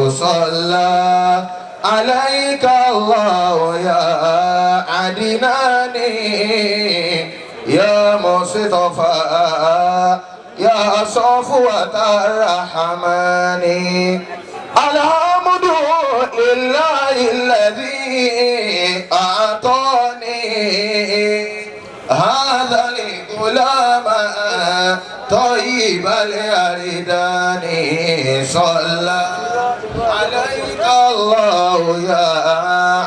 صلى عليك الله يا عدناني يا مصطفى يا صفوة الرحمن. الحمد لله الذي أعطاني هذا الغلام طيب الأردان. صلى عليك الله يا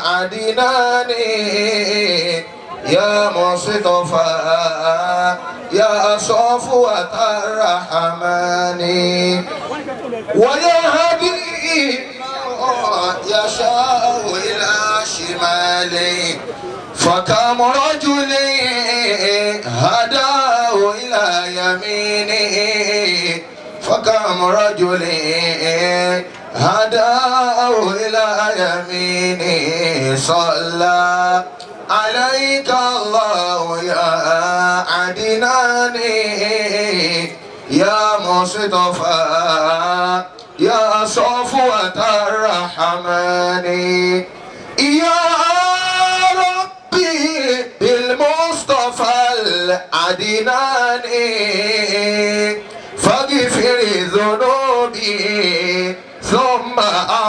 عدناني يا مصطفى يا صفوة الرحمن. ويهدي يشاء إلى شماله، فكم رجل هداه إلى يمينه، فكم رجل هداه إلى يمينه. صلى عليك الله يا عدناني يا مصطفى يا صفوة الرحمن. يا ربي بالمصطفى العدناني فاغفر ذنوبي ثم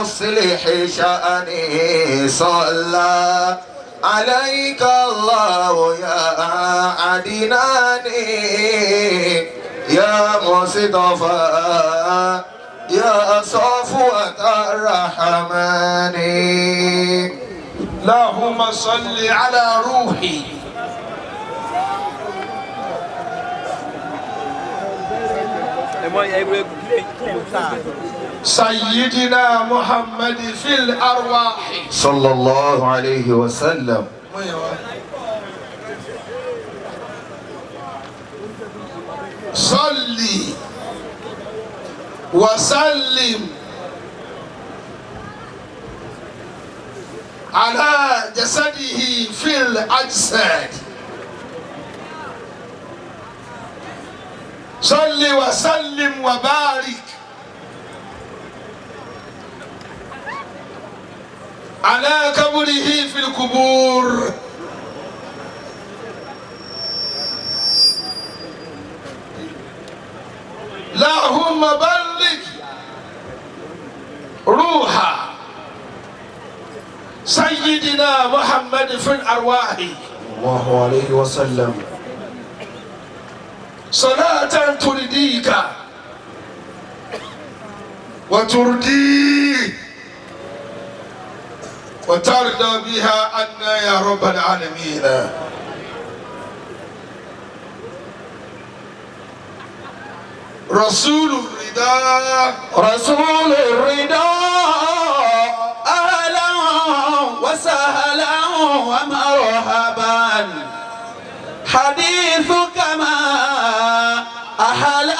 أصلح شأني. صلى عليك الله يا عدناني يا مصطفى يا صفوة الرحمن. اللهم صل على روحي سيدنا محمد في الأرواح صلى الله عليه وسلم. صلي وسلم على جسده في الأجساد. صل وسلم وبارك على قبره في القبور. اللهم بلغ روح سيدنا محمد في الأرواح الله عليه وسلم. صلاة ترضيك وترضيه وترضى بها عنا يا رب العالمين. رسول الرداء رسول الرداء، أهلا وسهلا ومرحبا. حديثك ما أحلى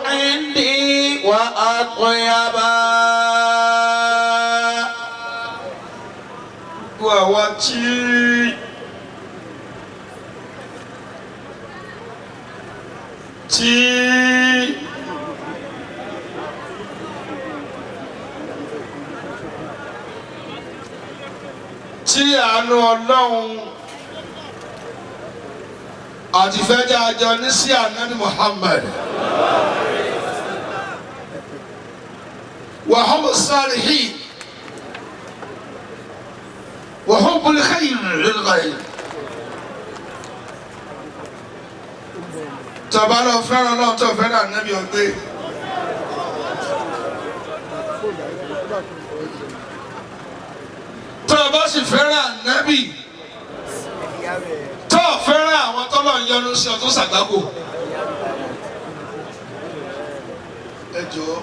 عندي وأطيبا. Gbogbo àwa tí tí àánú Ọlọ́run àti fẹ́jà àjọ ní sí ànábì Muhammad wa humu salihin wa hubbul khayr lil ghayr. Tọba lọ fẹ́ràn náà tó fẹ́ràn ànábì ọgbẹ́. Tó o bá sì fẹ́ràn ànábì tó o fẹ́ràn àwọn tọ́lọ̀ ń yọ́nú sí ọ tó ṣàgbákò. Ẹ jọ̀ọ́,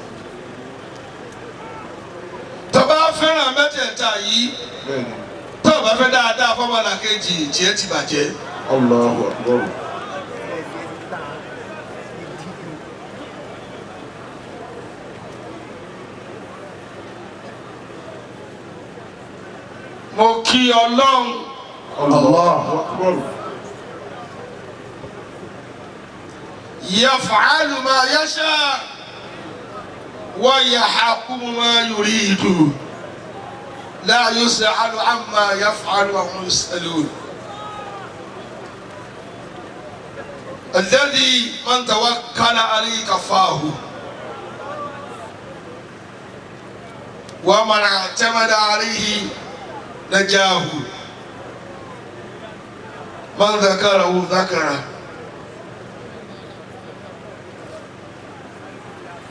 tó bá fẹ́ràn mẹ́tẹ̀ẹ̀ta yìí, tó o bá fẹ́ dáadáa fọ́mọlàkejì, tiẹ̀ ti bàjẹ́. Allahu Akbar. Mo kí Ọlọ́run. Allahu Akbar. Yaf'alu ma yasha ويحكم ما يريد لا يسأل عما يفعل وهم يسألون الذي من توكل عليه كفاه ومن اعتمد عليه نجاه من ذكره ذكره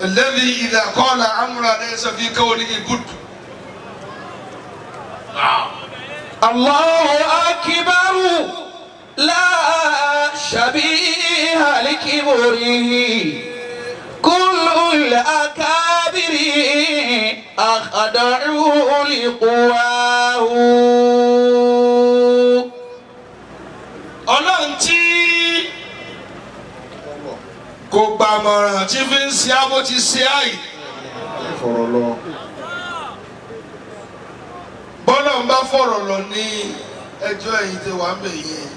الذي إذا قال أمرا ليس في كونه بد. الله أكبر لا شبيه لكبره كل الأكابر أخضعوا لقواه. Ọlọ́run tí kò gbàmọ̀ràn tí fi ń ṣe abó ti ṣe àyè. Fọ̀rọ̀ lọ. Bọ́lá ń bá fọ̀rọ̀ lọ ní ẹjọ́ ẹ̀yìn tí wàá mẹ̀ yẹn.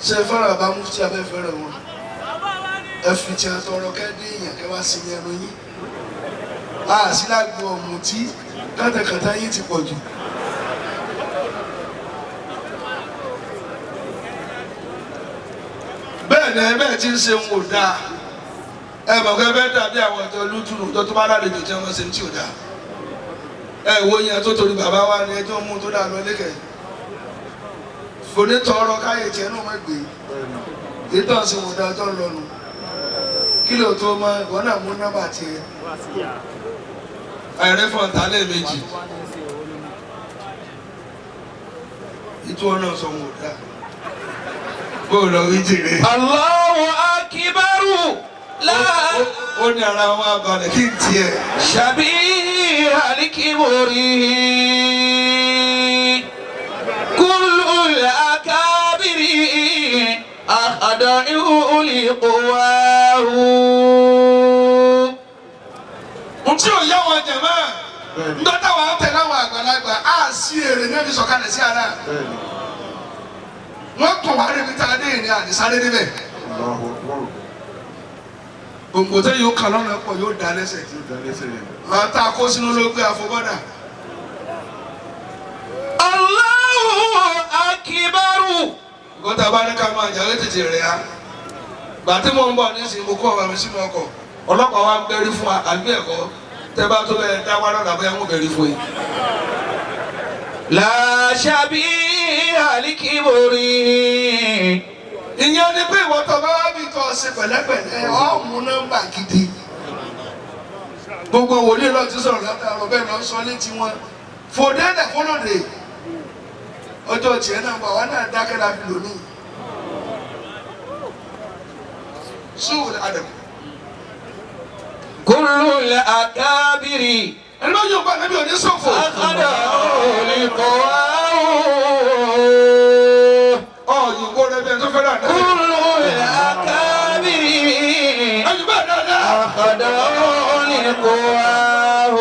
Ṣé fẹ́ràn bá mufti abẹ́ fẹ́ràn wọn? Ẹ fi ti àtọrọ kẹ́dé èèyàn kẹ́ wá sí ní ẹnu yín. A sì lágbo ọ̀mùtí kátàkátà yín ti pọ̀ jù. Bẹ́ẹ̀ ni ẹ bẹ́ẹ̀ ti ń ṣe ń wò dáa. Ẹ mọ̀ pé bẹ́ẹ̀ dàbí àwọn ọ̀dọ́ lútùrù tó tó bá lálejò tí wọ́n ṣe ń tí ò dáa. Ẹ wo yẹn tó torí bàbá wa ni ẹjọ́ mú tó dáa lọ lékè. Fonítọ̀ọ̀rọ̀ káyè tiẹ̀ náà má gbé. Èyí tó ń ṣe wò dáa tó ń lọnu. Kí ló tó mọ ìwọ náà mú nọ́mbà tiẹ̀. Ẹ̀rẹ́ fọ̀ǹtà lẹ́ẹ̀mejì. Ìtú ọ̀nà sọ wò dáa. Bó o lọ wí jèrè. Allahu akbar la Ó ní ara wọn abalẹ̀ kí n tiẹ̀. شبيه لكبره كل الأكابر أخضعوا لقواه. Ohun tí ò yá wọn jẹ̀mọ́ ńdọ́tà wà á tẹ̀lé àwọn àgbàlagbà á sí èrè ní ẹbí sọ̀kalẹ̀ sí ara. Bẹ́ẹ̀ni. Wọ́n tọ̀ wá níbi tá a dé ìrìn àní sáré níbẹ̀. Allahu Akbar. Gbòǹgbò tẹ́ yóò kàn lọ́nà pọ̀ yóò dá lẹ́sẹ̀. Yóò dá lẹ́sẹ̀. Àwọn tá a kó sínú ló gbé àfọwọ́dà. Allahu akbar. Gọ́tà bá ní ká máa jà lé tètè rẹ̀ á. Gbà tí mò ń bọ̀ nísìnyí mo kó ọ̀rọ̀ mi sínú ọkọ̀. Ọlọ́pàá wa ń bẹ́rí fún wa àbí ẹ̀kọ́. Tẹ́ bá tó bẹ́ẹ̀ dá wa lọ́la bóyá wọ́n bẹ̀rí fún yín. لا شبيه لكبره. Ìyẹn ni pé ìwọ tó bá wá bí tó ṣe pẹ̀lẹ́pẹ̀lẹ́ ọ̀ mú nọ́mbà gidi. Gbogbo wòlíì lọ ti sọ̀rọ̀ látàrọ bẹ́ẹ̀ lọ sọ létí wọn. Fòdé lẹ̀ fọlọ́dẹ. Ọjọ́ tiẹ̀ náà wà wá náà dákẹ́ la fi lónìí. Sùúrù Adam. كل الأكابر Ẹni bá yóò bá nàbí òní sọ̀fò. أخضعوا لقواه. Ọ̀ yòókù rẹ̀ bí ẹni tó fẹ́ràn náà. كل الأكابر Ẹni bá dáadáa. أخضعوا لقواه.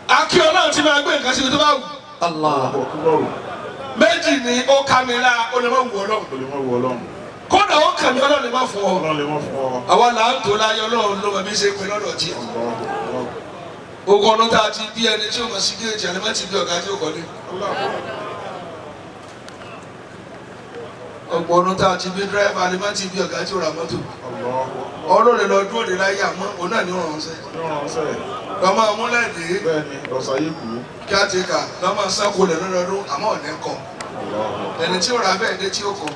Akí Ọlọ́run ti máa gbé nǹkan síbi tó bá wù. الله Allahu Akbar. Méjì ni ó ká mi lá, ó lè má wù Ọlọ́run. O lè má wù Ọlọ́run. Kódà ó kàn mí Ọlọ́run lè má fún ọ. Ọlọ́run lè má fún ọ. Àwa là ń tó láyé Ọlọ́run ló mọ̀ bí ṣe pé lọ́dọ̀ tí. Allahu Akbar. Ogun ọdún tá a ti bí ẹni tí ó mọ̀ sí géèjì àlẹ́ má ti bí ọ̀gá tí ó kọ́lé. Ọ̀pọ̀ ọdún tá a ti bí dírẹ́fà àlẹ́ má ti bí ọ̀gá tí ó ra mọ́tò. Allahu Akbar. Ọlọ́run lè lọ dúró de láyé àmọ́ òun náà ní ọ̀ràn ṣe. Ọlọ́run sẹ̀. Lọ́mọ amúlẹ̀dẹ́ Bẹ́ẹ̀ni, lọ́sàyé kú. kí á ti kà lọ́mọ sáko lẹ̀ lọ́dọọdún àmọ́ ọ̀nẹ́ kọ. Allahu Akbar. Ẹni tí ó ra bẹ́ẹ̀ dé tí ó kọ.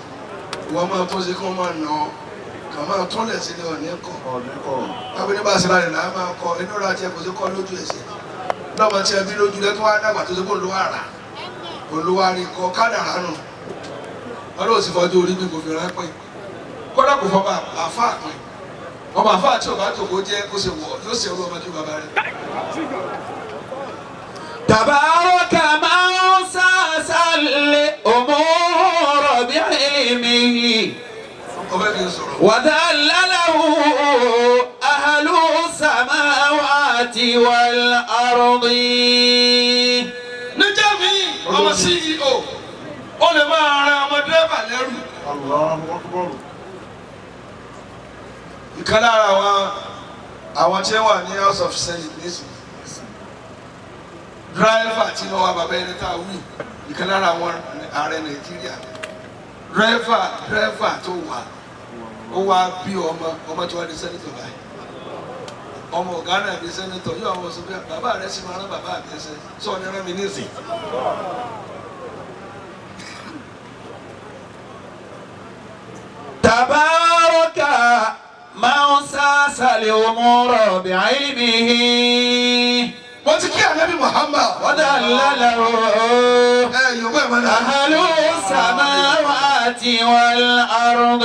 Ìwọ máa tó ṣe kí wọ́n máa nà ọ́. Kà máa tọ́lẹ̀ sílẹ̀ ọ̀nẹ́ kọ. Ọ̀ní kọ̀. Abẹ́ni bá ṣe lára ìlà máa kọ inú ra tiẹ̀ kò sí kọ́ lójú ẹsẹ̀. Lọ́mọ tí ẹ bí lójú lẹ́ tó wá dàgbà tó ṣe kó ló wà rà. Olúwa rí kọ kádàrá nù. Ọlọ́run sì fọjú orí mi kò fi rán pẹ́. Kódà kò fọba àfa pẹ́. Ọba àfa àti ọba tó kó jẹ́ kó ṣe wọ̀ yóò ṣe irú ọmọ tí bàbá rẹ̀. تبارك من ساس الأمور بعلمه Ọbẹ̀ kì í sọ̀rọ̀. وذلله أهل السماوات والأرض. Níjẹ́ mi, ọmọ CEO, ó lè máa ran ọmọ dírẹ́fà lẹ́rù. Allahu Akbar. Ìkan lára àwọn tí wà ní House of Senate nísìnyí, driver tí wọ́n wá bàbá ẹni tá a wí, ìkan lára àwọn ààrẹ Nàìjíríà, driver tó wà, ó wá bí ọmọ ọmọ tí wọ́n di senator báyìí, ọmọ ọ̀gá náà di senator. Yóò àwọn sọ pé bàbá rẹ̀ sì máa rán bàbá mi ẹsẹ̀ sọ ní rán mi nísìn. تبارك من ساس الأمور بعلمه. Mo ti kí Ànábì Muhammad. ودلله Ẹ yòówó ẹ̀ mọ́ náà. أهل السماوات والأرض.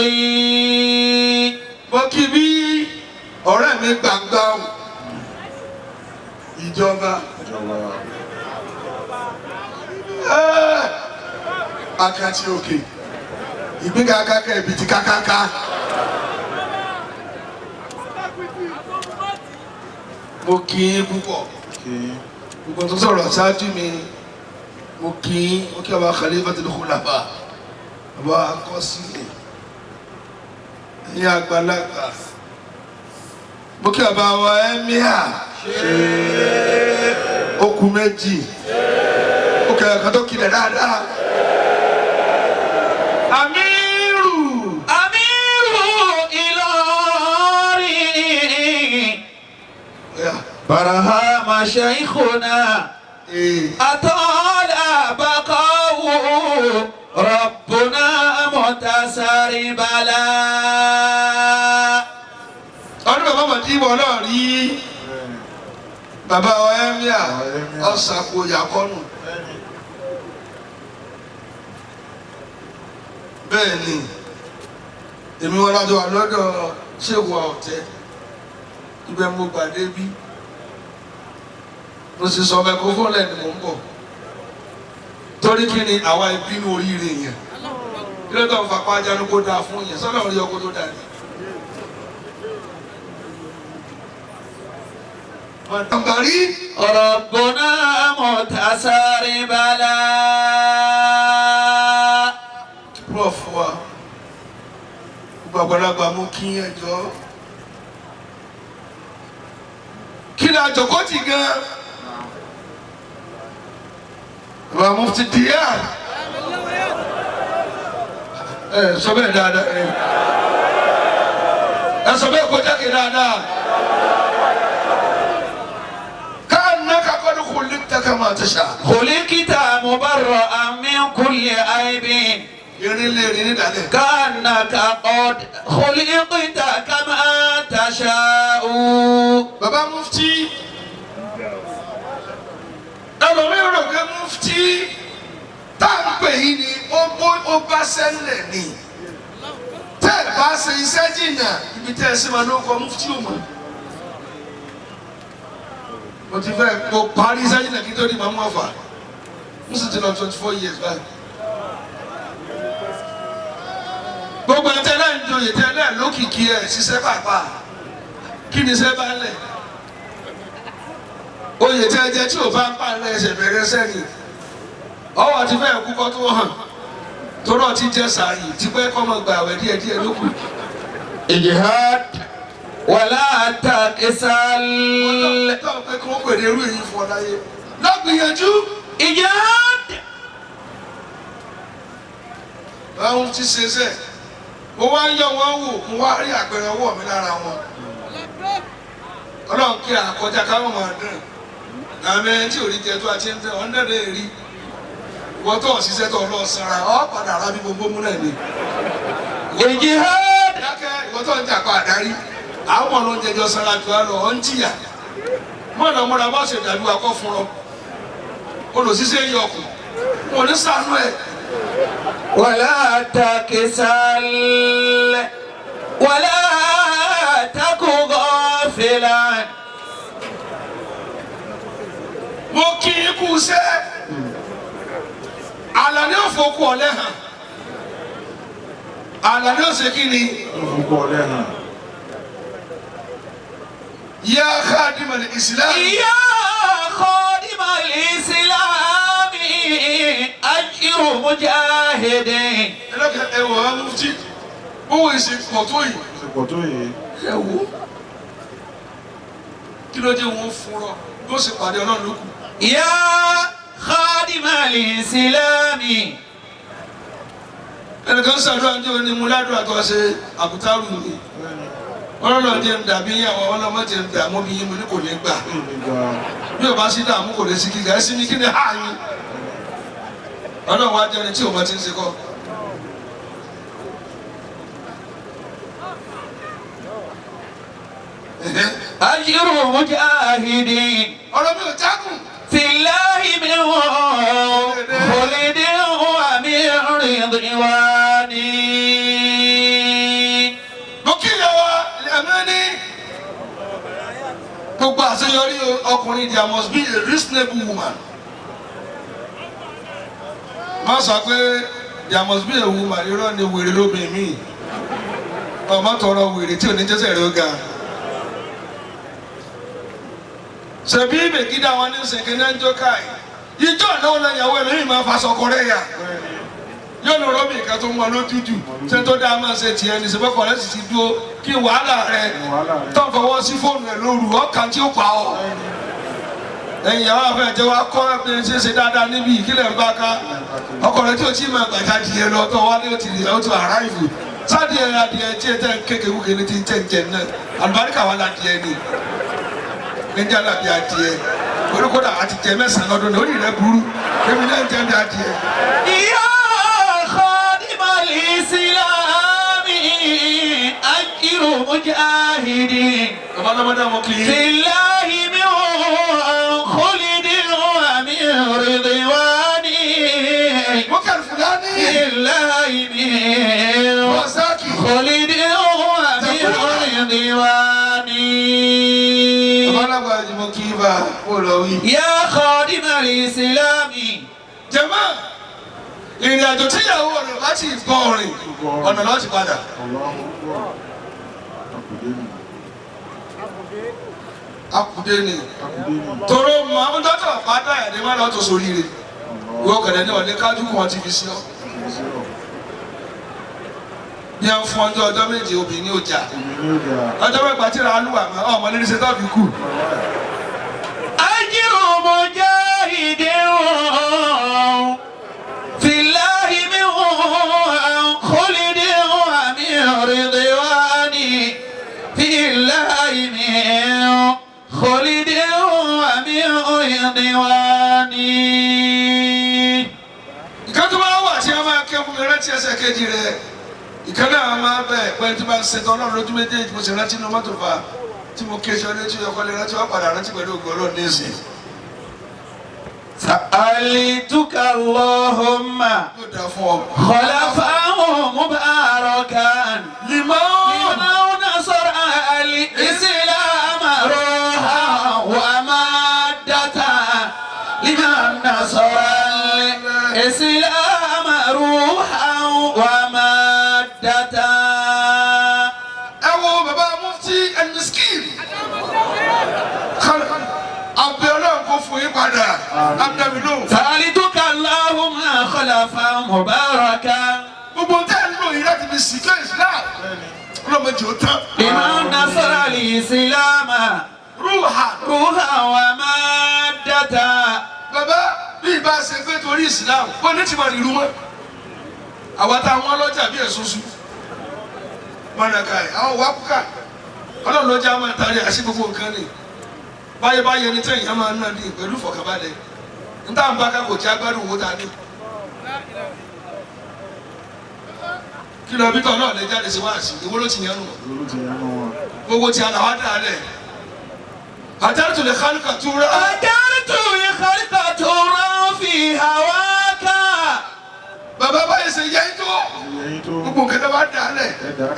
Mo kí bí ọ̀rẹ́ mi gbàngbà ìjọba. Ìjọba. Akátí òkè ìgbéga kákà ìbìtì kákáká. Mo kí yín púpọ̀. Kí Gbogbo tó sọ̀rọ̀ ṣáájú mi, mo kí yín. Mo kí ọba Khalifatul Khulafa, ọba akọ́sílẹ̀, ẹ̀yin àgbàlagbà. Mo kí ọba wa emir, okùn méjì ó kẹrẹ kan tó kilẹ̀ dáadáa. Amiru. أمير إلاري. Ọ̀yà. برهام شيخنا. Ee. أطال بقاؤه ربنا متسربلا. Ọdún bàbá màdìbò náà rí bàbá wa emir ọ̀sàkó yakọ́nù. Bẹ́ẹ̀ ni èmi wọn lájọ wà lọ́dọ̀ ṣéwà ọ̀tẹ́ ibẹ̀ mo gbà débí, mo sì sọ mẹkófóònù lẹ́nu mò ń bọ̀, torí kí ni àwa ìbínú oríire yẹn, kí ló tó ń fapá jánu kó dáa fún yẹn sọ́dọ̀ orí ọkọ tó dáa ni. Àgbàrí. ربنا متسربلا. Prof wa, gbogbo àgbàlagbà, mú kí ẹ jọ kí ni àjọkọ́ ti gan bàbá mufti díà, ẹ sọ bẹ́ẹ̀ dáadáa, ẹ sọ bẹ́ẹ̀ kọjá kí dáadáa. Káàná kakọ́ ní kò lè tẹ́kẹ̀ máa ti ṣá. خلقت مبرأ من كل عيب. Irin lè rin nídàálẹ̀. كأنك قد خلقت كما تشاء. Baba mufti, ẹlòmíràn rò pé mufti tá à ń pè yín ni ó bá sẹ́lẹ̀ ni. Tẹ́ ẹ bá ṣe iṣẹ́ jìnnà ibi tẹ́ ẹ sì máa ló kọ mufti ò mọ̀. Mo ti fẹ́ mo parí iṣẹ́ jìnnà kí n tó di màmú ọ̀fà, mo sì ti lọ 24 years báyìí. Gbogbo ẹ̀ tẹ́ náà ń joyè tẹ́ náà lókìkí ẹ̀ ṣiṣẹ́ pàápàá, kí ni iṣẹ́ bá ń lẹ̀? Oyè tí ẹ jẹ tí ò bá ń pa ńlẹ̀ ẹsẹ̀ bẹ̀rẹ̀ sẹ́yìn, ọwọ́ àti fẹ́ẹ̀ kú kọ́ tó hàn torọ́ ti jẹ sàárì tí pẹ́ kọ́ mọ gbà àwẹ̀ díẹ̀ díẹ̀ ló kù. اجهد ولا تكسل. Tó pé kí wọ́n pèrè irú èyí fún ọ láyé lọ́gbìyànjú. اجهد. Báwọn ti ṣe sẹ́, mo wá ń yọ wọn wò, mo wá rí àpẹẹrẹ ọwọ́ mi lára wọn. Ọlọ́run kí àkọjá káwọn máa dùn àmì ẹni tí ò rí jẹ tó àti ń tẹ ọ̀n dẹ́dẹ́ rí wọ́n tó ọ̀ṣiṣẹ́ tó ọlọ́ọ̀ sanra ọ̀ padà rà bí gbogbo múlẹ̀ ni. اجهد. Dákẹ́, ìwọ tó ń jà pa àdárí àwọn ọ̀nà oúnjẹ jọ sanra jù á lọ, ọ̀ ń jìyà mọ̀nà mọ́ra bá ṣe dàbí wa kọ́ fún ọ olùsíṣẹ́ yọkù wọn ò ní sànú ẹ̀. ولا تكسل ولا تك غافلا. Mo kí i kú iṣẹ́. Àlàní òfòkù ọ̀lẹ́ hàn, Àlàní òsè kí ni. Òfòkù ọ̀lẹ́ hàn. Yá khadimal Islam. يا خادم الإسلام أجر مجاهد. Ẹlọ́kẹ́ ẹ wọ̀ ọ́ mufti, bówó ìṣe pọ̀ tó yìí. Ṣe pọ̀ tó yìí. Ẹ wo kí ló dé wọn fúnrọ yóò sì pàdé Ọlọ́run lókù. يا خادم الإسلام Ẹnìkan ṣàdúrà ní òní mu ládùúgbò tó ṣe àbútárù mi ọlọ́run jẹ́ ń dàbí àwọn ọlọ́mọ jẹ́ ń dààmú bí yín mo ní kò ní gbà bí o bá sí dààmú kò lè sí kíkà ẹ sí ní kí ni ha yín Ọlọ́run wá jẹ́ni tí o bá ti ń ṣe kọ́. أجر مجاهدين Ọ̀rọ̀ mi ò jágùn. في الله من خلد ومن رضوان. Mo kí ìyá wa ẹ̀mí ní gbogbo àṣeyọrí ọkùnrin, there must be a reasonable woman. Má sọ pé there must be a woman, irọ́ ni, wèrè lóbìn mi ọmọ tọrọ wèrè tí ò ní jẹ́sẹ̀ rẹ̀ ó ga. Ṣebí mègídà wọn ní sèké ní ẹjọ́ káì ìjọ náà lẹ́yàwó ẹlòmíì máa faṣọ kọrẹ́ yà yóò lọ rọ́bì kan tó ń wọ lójújù ṣé tó dáa máa ṣe tiẹ̀ ní sèpẹ́kọ̀ rẹ̀ sì ti dúró kí wàhálà rẹ̀ tó ń fọwọ́ sí fóònù ẹ̀ lóru ọkàn tí ó pa ọ́. Ẹ̀yìn ìyàwó àfẹ́ jẹ́ wá kọ́ ẹ ṣe ṣe dáadáa níbí ìkílẹ̀ ń bá ká ọkọ rẹ̀ tí o tí máa gbàjà jìyẹ lọ tó wá ní o ti rí o ti àráìfù sáàdìẹ adìẹ tí ẹ tẹ kékeré wúkẹ́ ní ti ń tẹ̀ ń jẹ náà àlùbáríkà wà ládìẹ ni níjà làbí adìẹ oríkódà àti jẹ mẹ́sàn-án lọ́dún ní orí rẹ̀ burú èmi náà ń jẹ bí adìẹ. يا خادم الإسلام أجر مجاهدين Bàbá ọlọ́mọdé àwọn kì í. في الله من خلد ومن رضوان. Mo kẹ́rù fúlàní. في الله من Mọ̀sáàkì. خلد ومن رضوان. Bàbá ọlọ́mọdé mo kì í bá kó lọ wí. يا خادم الإسلام Jẹ̀mọ́ ìrìn àjò tíyàwó rẹ̀ bá ti gbọ́ rìn ọ̀nà láti padà. Allahu Akbar. Akùdé ni. Akùdé ni. Akùdé ni. Toro mọ àwọn dọ́tọ̀ bá dá ẹ̀dẹ́ má lọ́ọ́ tó sóríire. Ìwọ kẹ̀lẹ́ ní ọ̀lẹ́ kájú kan ti fi sí ọ. Bí a ń fún ọjọ́ ọjọ́ méje obìnrin ní ọjà. Obìnrin ó jà. Ọjọ́ mẹ́ta tí ra alúwà mọ́ ọmọ lérí ṣe tọ́bi kù. أجر مجاهد في الله من خلد ومن رضوان. في الله من خلد ومن رضوان. Ìkan tó máa wà tí a máa kẹ́ fún mi rántí ẹsẹ̀ kejì rẹ̀. Ìkan náà máa bẹ̀ pẹ́ tí máa ń ṣètò Ọlọ́run lójú méjèèjì mo sì rántí inú mọ́tò fa tí mo ké sọ létí ọkọ lè rántí wá padà rántí pẹ̀lú ògùn Ọlọ́run ní ìsìn. سألتك اللهم Yóò dáa fún ọ. خلفا مباركا Limọ́. لمن نصر الإسلام روحا ومادة. لمن نصر الإسلام روحا ومادة. Ẹ wo bàbá mufti El-Miskin. Abẹ́ Ọlọ́run kò fún yín padà. Abdàmí lóhùn. سألتك اللهم خلفا مباركا Gbogbo tẹ́ ẹ ń lò yìí láti fi sìkẹ́ Islam. Ọlọ́mọ jò tán. لمن نصر الإسلام Rúhà. روحا ومادة. Bàbá bí ìbá ṣe pé torí Islam, ó ní tìmọ̀ ìlú mọ́. Àwa táwọn ọlọ́jà bí ẹ̀sùn sùn. Mọ̀nàkà ẹ̀, àwọn wà kúkà. Ọlọ́run ló jẹ́ àwọn àtàrí àṣì gbogbo nǹkan ni. Báyé báyé ni tẹ̀yìn á máa ń nà ní pẹ̀lú ìfọ̀kànbalẹ̀. Níta ń bá ká kò tí agbádùn owó ta ní. Kí lọ bí tọ́ náà lè jáde sí wáàsí, ìwọ ló ti yẹn nù. Ìwọ ló ti yẹn nù wọn. Gbogbo ti àlàwà dà lẹ̀. Àjálù lè kálukà túra. أجرت لخلق ترى في هواك. Bàbá báyìí ṣe yẹ tó. Ẹyin tó. Gbogbo nǹkan tó bá dà lẹ̀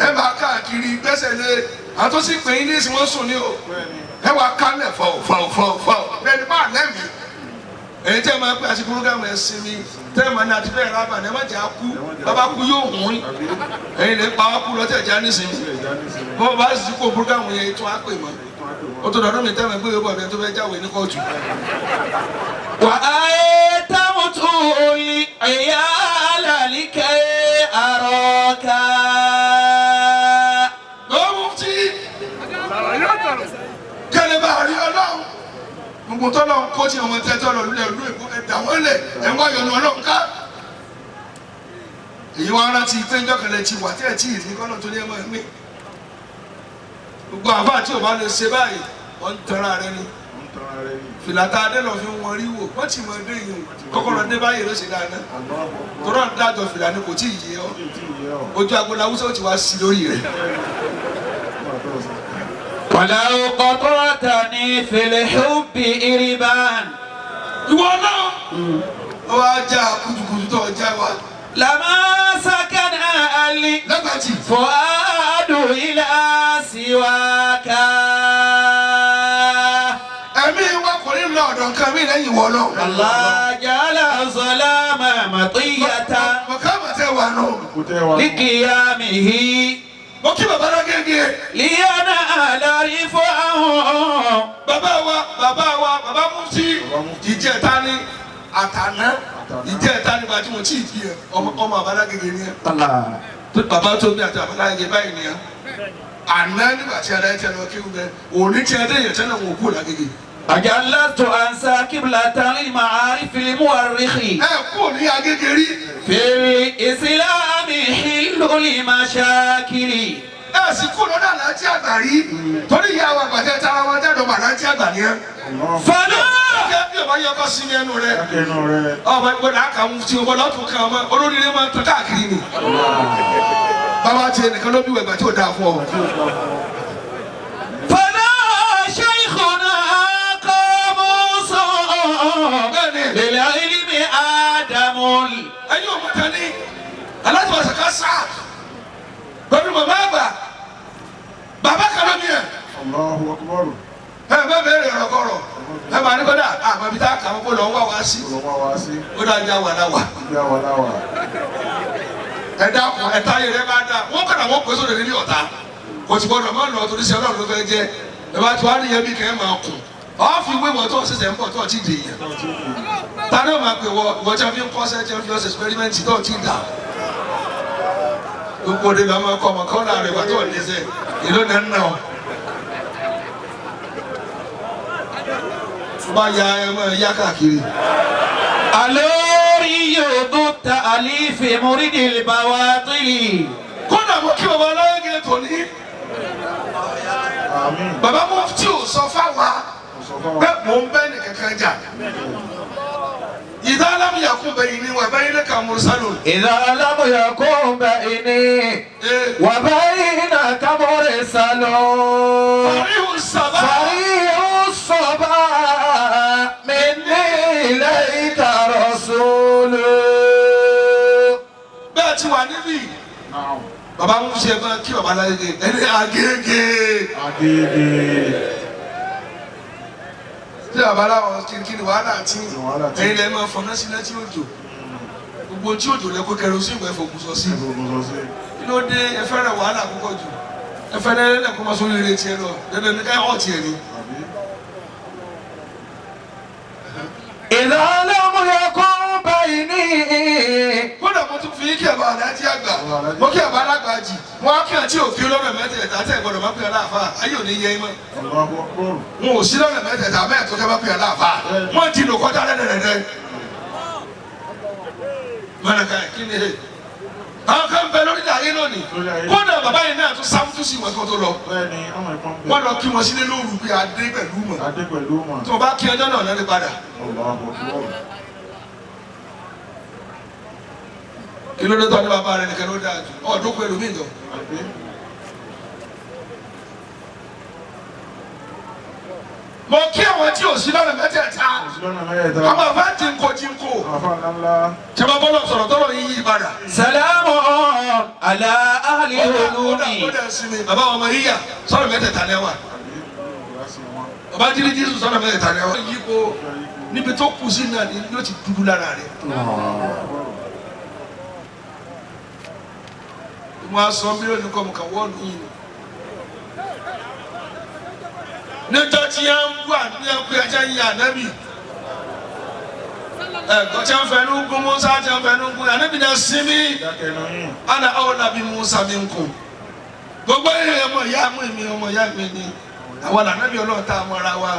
ẹ máa káàkiri gbẹ́sẹ̀ lé àtúnṣe pé yín ní ìsìn wọn sùn ní o ẹ wàá kálẹ̀ fọ̀ fọ̀ fọ̀ fọ̀ bẹ́ẹ̀ ni bá lẹ́mìí. Èyí tẹ́ ẹ máa pè àti púrógámù ẹ sinmi tẹ́ ẹ máa ní àti bẹ́ẹ̀ rábà ní ẹ má jẹ́ àkú bàbá kú yóò hùn ín ẹ̀yin lè pa wá kú lọ́tẹ̀ já nísìnyí Ẹja nísìnyí. bọ́ọ̀ bá sì kó púrógámù yẹn tún á pè mọ́ ó tó dọ̀dún mi tẹ́ ẹ máa gbé yóò bọ̀ bí ẹ tó fẹ́ jáwèé ní kóòtù. وأيتمت العيال لكي أراك. Lọ́wọ́ mufti Kẹ́lẹ́ bá rí ọlọ́run. Gbogbo tọ́lọ̀ ń kó tí ọmọ tẹ́tọ́ lọ lulẹ̀ ìlú Èkó ẹ̀dá wọn lẹ̀ ẹ̀ ń wá yọnu ọlọ́run ká. Èyí wá rántí pé njọ́kẹ̀lẹ̀ ti wà tí ẹ̀ tí ì ní kọ́nà tó ní ẹ̀ máa ń gbé. Gbogbo àbá tí ò bá lè ṣe báyìí, wọ́n ń tẹ̀ra rẹ ni. Fìlà tá a dé lọ fi wọn rí wò, wọ́n ti mọ dé yìí o. Kọ́kọ́rọ́ dé báyìí ló ṣe dáadáa. Tọ́lá ń dájọ́ fìlà ni kò tí ì yé ọ. Ojú agboolé Haúsá ó ti wá sí lórí rẹ̀. ولو قطعتني في الحب إربا Ìwọ náà ó wá já kutukutu tó já wa. لما سكن أهلي Lágbàtì. فؤاد إلى سواك Ẹ̀mí wa kò ní lọ ọ̀dọ̀ nǹkan mi lẹ́yìn ìwọ náà. الله جعل الظلام مطية Mọ̀ká màtẹ́ wà nù. لقيامه Mo kí bàbá náà gẹ́gẹ́. لينال رفعه Bàbá wa bàbá wa bàbá Mufti ìjẹta ni àtàná ìjẹta ni bàtí mo tí ì di ẹ ọmọ ọmọ bàbá gẹ́gẹ́ ni ẹ. Tó bàbá tó bí àti bàbá gẹ́gẹ́ báyìí ni ẹ. Àná nígbà tí adáyé tẹ lọ kéwù bẹ òní tí adé yẹn tẹ́lẹ̀ wọn ò kú làgẹ́gẹ́. أجلت أنسى قبلة للمعارف المؤرخ Ẹ kú ní Agége rí. في الإسلام حل لمشاكل Ẹ sì kú lọ́dọ̀ àlájí àgbà rí. Torí ìyá wa àgbàtẹ́ tara wọn jáde ọmọ àlájí àgbà ni ẹ. فلا Gẹ́gẹ́ bí ọba yẹ kọ́ sí ní ẹnu rẹ. Ọba gbọ́dọ̀ àkà mufti ọba lọ́tún kan ọmọ olóríire máa ń tán káàkiri ni. Bàbá tiẹ̀ nìkan ló bí wẹ̀gbà tí ò dáa fún ọ. فلا شيخنا قاموس Bẹ́ẹ̀ni للعلم آدم ẹ̀yin ò mọ̀tẹ́ ní aláàtì wàsàn ká sáà pẹ̀lú bàbá àgbà bàbá kan ló bí ẹ̀. Ẹ bẹ́ẹ̀ bẹ́ẹ̀ rẹ̀ kọ̀rọ̀ ẹ máa ní kọ́dà àmọ́ ibi tá a kà wọ́n kó lọ ń wá wá sí ó dáa ní àwàdà wà. Ẹ dákun ẹ táyé rẹ bá dáa wọ́n kọ́dà wọ́n pèsè òde nílé ọ̀tá kò sì gbọ́dọ̀ má lọ torí sẹ́wọ́n ló fẹ́ jẹ́ ẹ bá tí wàá níyẹn bí kẹ́ ẹ máa kùn ọ́ fi wé wọ́n tó ṣẹ̀ṣẹ̀ ń bọ̀ tó ti dè yẹn ta ni ó máa pè wọ ìwọ tí a fi ń kọ́ṣẹ́ tí a fi ọ̀sẹ̀ experiment tó ti dà gbogbo òde lọ́mọ kọ́ ọmọ kọ́ láàrin ìwà tó ní sẹ́ ìlú ní ń nà ọ́ tó bá ya ẹ máa yá káàkiri. الوري ذو التأليف مريد البواطل Kódà mo kí bàbá aláyẹ̀gẹ̀ tòní bàbá mufti ò sọ fáwa bẹ́ẹ̀ mò ń bẹ́ ní kankan jà ìdá alámìyàkú bẹ̀yìn ni wà bẹ́yìn ní kàmúrúsálò. إذا لم يكن بيني وبينك مرسل Fàríhù sábà. فريع الصبا مني إليك رسول Bẹ́ẹ̀ ti wà níbí. Bàbá ń ṣe máa kí bàbá láyé ẹni Agége. Tí bàbá láwọn kiri wàhálà tí ẹyin lẹ́ẹ̀ máa fọná sí létí òjò. Gbogbo tí òjò lẹ kó kẹrosíìmù ẹ fògùn sọ sí. Kí ló dé ẹ fẹ́ràn wàhálà púpọ̀ jù? Ẹ fẹ́ràn ẹ kó máa sórí eré tiẹ̀ lọ. Dandan ní káyọ̀ ọ̀tí ẹ̀ ni. إذا لم يكن بيني Kódà mo tún fi kí ẹ̀bá alájí àgbà mo kí ẹ̀bá alágbàjì mo á kí àti òkè lọ́nà mẹ́tẹ̀ẹ̀ta tẹ́ ẹ̀ gbọ́dọ̀ má pè é láàfáà ayé ò ní yẹ ẹ́ mọ́. Wọn ò sí lọ́nà mẹ́tẹ̀ẹ̀ta bẹ́ẹ̀ tó kẹ́ bá pè é láàfáà wọ́n ti lò kọjá lẹ́dẹ̀rẹ̀dẹ̀. Mọ̀nàkà kí ni he? Àwọn kan bẹ lórí ayé lónìí kódà bàbá yìí náà tún sáfútú sí ìwọ̀n tó tó lọ. Wọ́n lọ kí wọn sílé lóru pé adé pẹ̀lú mọ̀. Tí wọ́n bá kí ọjọ́ náà lẹ́nu padà. Kí ló dé tọ́ ní bàbá rẹ nìkan ló dáa jù? Ọ̀dún pẹ̀lú mí jọ. Mo kí àwọn tí ò sí lọ́nà mẹ́tẹ̀ẹ̀ta. Àwọn àbá jìnkò jìnkò. Tí a bá bọ́lọ̀ sọ̀rọ̀ tọ́lọ̀ yìí yí padà. سلام على أهل العلوم Ó dẹ̀ sinmi. Bàbá ọmọ yíyà sọ̀rọ̀ mẹ́tẹ̀ẹ̀ta ni ẹ wà. Bàbá jírí Jésù sọ̀rọ̀ mẹ́tẹ̀ẹ̀ta ni ẹ wà. Yípo níbi tó kù sí náà ni yóò ti dúdú lára rẹ̀. Mo á sọ mílíọ̀nù kọ́ mo kà wọ́ọ̀nù yìí ni. Níjọ́ tí a ń bú àní ẹkú ẹjẹ́ yìí ànábì. Ẹ̀gbọ́n tí a ń fẹnu gún Musa tí a ń fẹnu gún ànábì náà sinmi. Ana awla bi Musa minkum. Gbogbo yìí ọmọ ìyá mi mi ọmọ ìyá mi ni. Àwọn làǹdàbí ọlọ́run tá a mọ ara wa.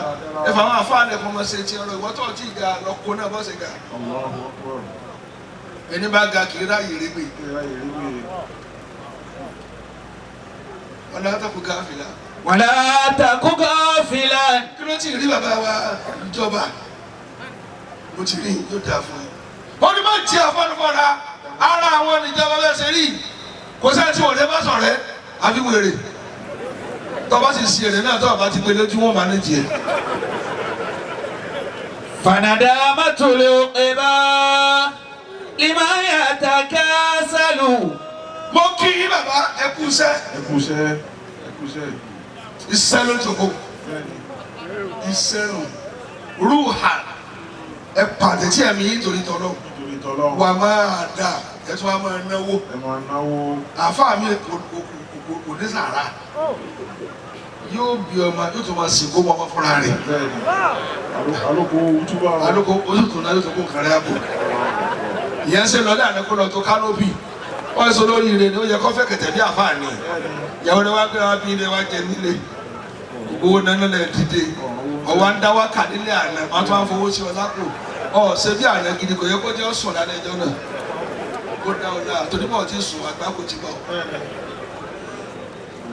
Ẹ fà àwọn afáàlẹ̀ kọ́ mọ́ ṣe ti ọ̀rọ̀ ìwọ́ tó ti ga lọ́kọ́ náà bọ́ ṣe ga. Allahu Akbar. Ẹni bá ga kì í ráyè régbè. Kí ráyè régbè. Ọ̀nà àtàkùn gáfìlà. ولا تك غافلا. Kí ló ti rí bàbá wa ìjọba? Mo ti rí yóò dáa fún yín. Ó ní má jẹ́ àfọ́nufọ́ra ara àwọn ìjọba bẹ́ẹ̀ ṣe rí. Kò sẹ́ni tí wọ́n lè bá sọ̀rẹ́ àfi wèrè. Tọ́ba sì ṣe èrè náà tọ́ba ti gbé lójú wọn máa ní tiẹ̀. فندامة العقبى لمن يتكاسل. Mo kí yín bàbá ẹ kú iṣẹ́. Ẹ kú iṣẹ́. Ẹ kú iṣẹ́. Iṣẹ́ ló ń jòkó. Bẹ́ẹ̀ni. Iṣẹ́ nù. Rúhà ẹ pàdé tí ẹ̀mí yín torí tọ́lọ́. Nítorí tọ́lọ́run. Wà máa dà ẹ tún wá máa náwó. Ẹ máa náwó. Àáfàá mi kò ní sàrà. Yóò bí ọmọ yóò tún máa sìnkú ọmọ fúnra rẹ̀. Bẹ́ẹ̀ni. Alóko túbà. Alóko oṣù tó náà yóò tó kó kàrẹ́ àbò. Ìyẹn ṣe lọ láàrin kó lọ tó kánópì. Wọ́n sọ lórí ire ni ó yẹ kó fẹ́ kẹ̀tẹ̀ bí àáfàá ni. Ìyàwó rẹ̀ wá gbé wá bí ilé wa jẹ nílé. Gbogbo nánà lẹ̀ dìde. Ọwọ́ ń dá wákà nílé àná. Wọ́n tún wá fowó sí ọ lápò. Ọ̀ ṣe bí àná gidi kò yẹ kó jẹ́ sùn lálẹ́ ẹjọ́ náà. Kó dá ọ dáa torí bọ̀ ti sùn àgbá kò ti bọ̀. Bẹ́ẹ̀ni.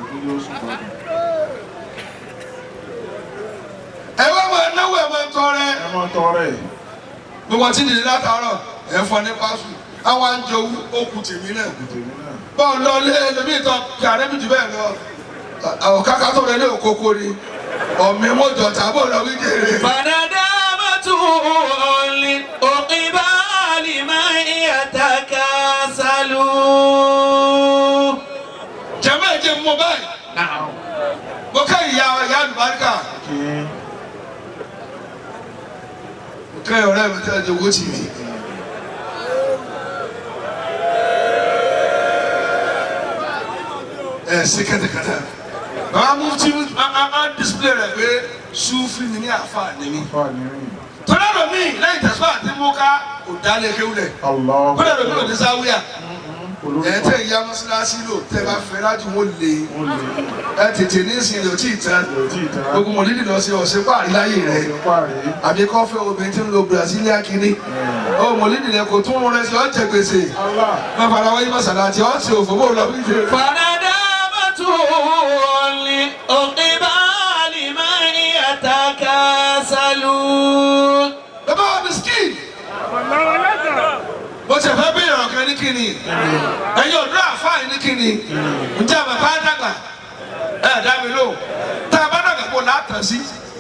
Òkú yóò sùn gbádùn. Ẹ wá máa náwó ẹ máa tọrẹ. Ẹ máa tọrẹ. Gbogbo ọtí dìde látàárọ̀ ẹ fọ ní pásù. Àwọn àjọ okùn tèmi náà. Tèmi náà. Bọ́ọ̀ lọ lé ẹlòmíì tán kí ààrẹ mi jù bẹ́ẹ̀ lọ. Ọ̀káká tó rẹ ní òkókó ni. Ọ̀mí mọ́jọ tàbó lọ wí jèrè. فندامة العقبى لمن يتكاسل. Jẹ̀mọ́ ẹ̀jẹ̀ mú báyìí. نعم. Mo kẹ́ ìyá ìyá àlùbáríkà. Kí Mo kẹ́ ọ̀rẹ́ mi tí a jẹ owó tì mí. Ẹ ṣe kẹ́tẹ̀kẹ́tẹ̀. Bàbá mufti á display rẹ̀ pé Súfì ni ní àáfàá ni mí. fà ní rìn. Tọ́lá lomi lẹ́yìn tẹ̀síwá àti múká kò dálé kéwúlẹ̀. Allah. Kọ́lá lomi ò ní sáwíà. Olórí Ẹ tẹ ìyá mọ́sálásí lò tẹ bá fẹ́ lájú wọn lè. Wọ́n lè. Ẹ tètè ní ìsìn lò tí ì tán. Kò tí ì tán. Gbogbo mọ̀lídìí lọ sí ọ̀sẹ̀ páàrí láyé rẹ̀. Ọ̀sẹ̀ pààrí. Àbí kọ́ fẹ́ obìnrin tí ń lo Brasilia kiri. Ó mọ̀lídìí rẹ̀ kò tún rẹ̀ sí ọ̀jẹ̀ gbèsè. Allah. Má fara wáyé mọ́sálásí ọ̀sẹ̀ òfò bó lọ bí ṣe. فندامة العقبى لمن يتكاسل. Bàbá wa miskin. Mo ṣe fẹ́ bí ìrọ̀ kan ní kíni. Ẹ̀yin ọ̀dọ́ àfáà ní kíni. Ǹjẹ́ àmọ̀ bá dàgbà? Ẹ dá mi lóhùn. Tá a bá dàgbà kó látàn sí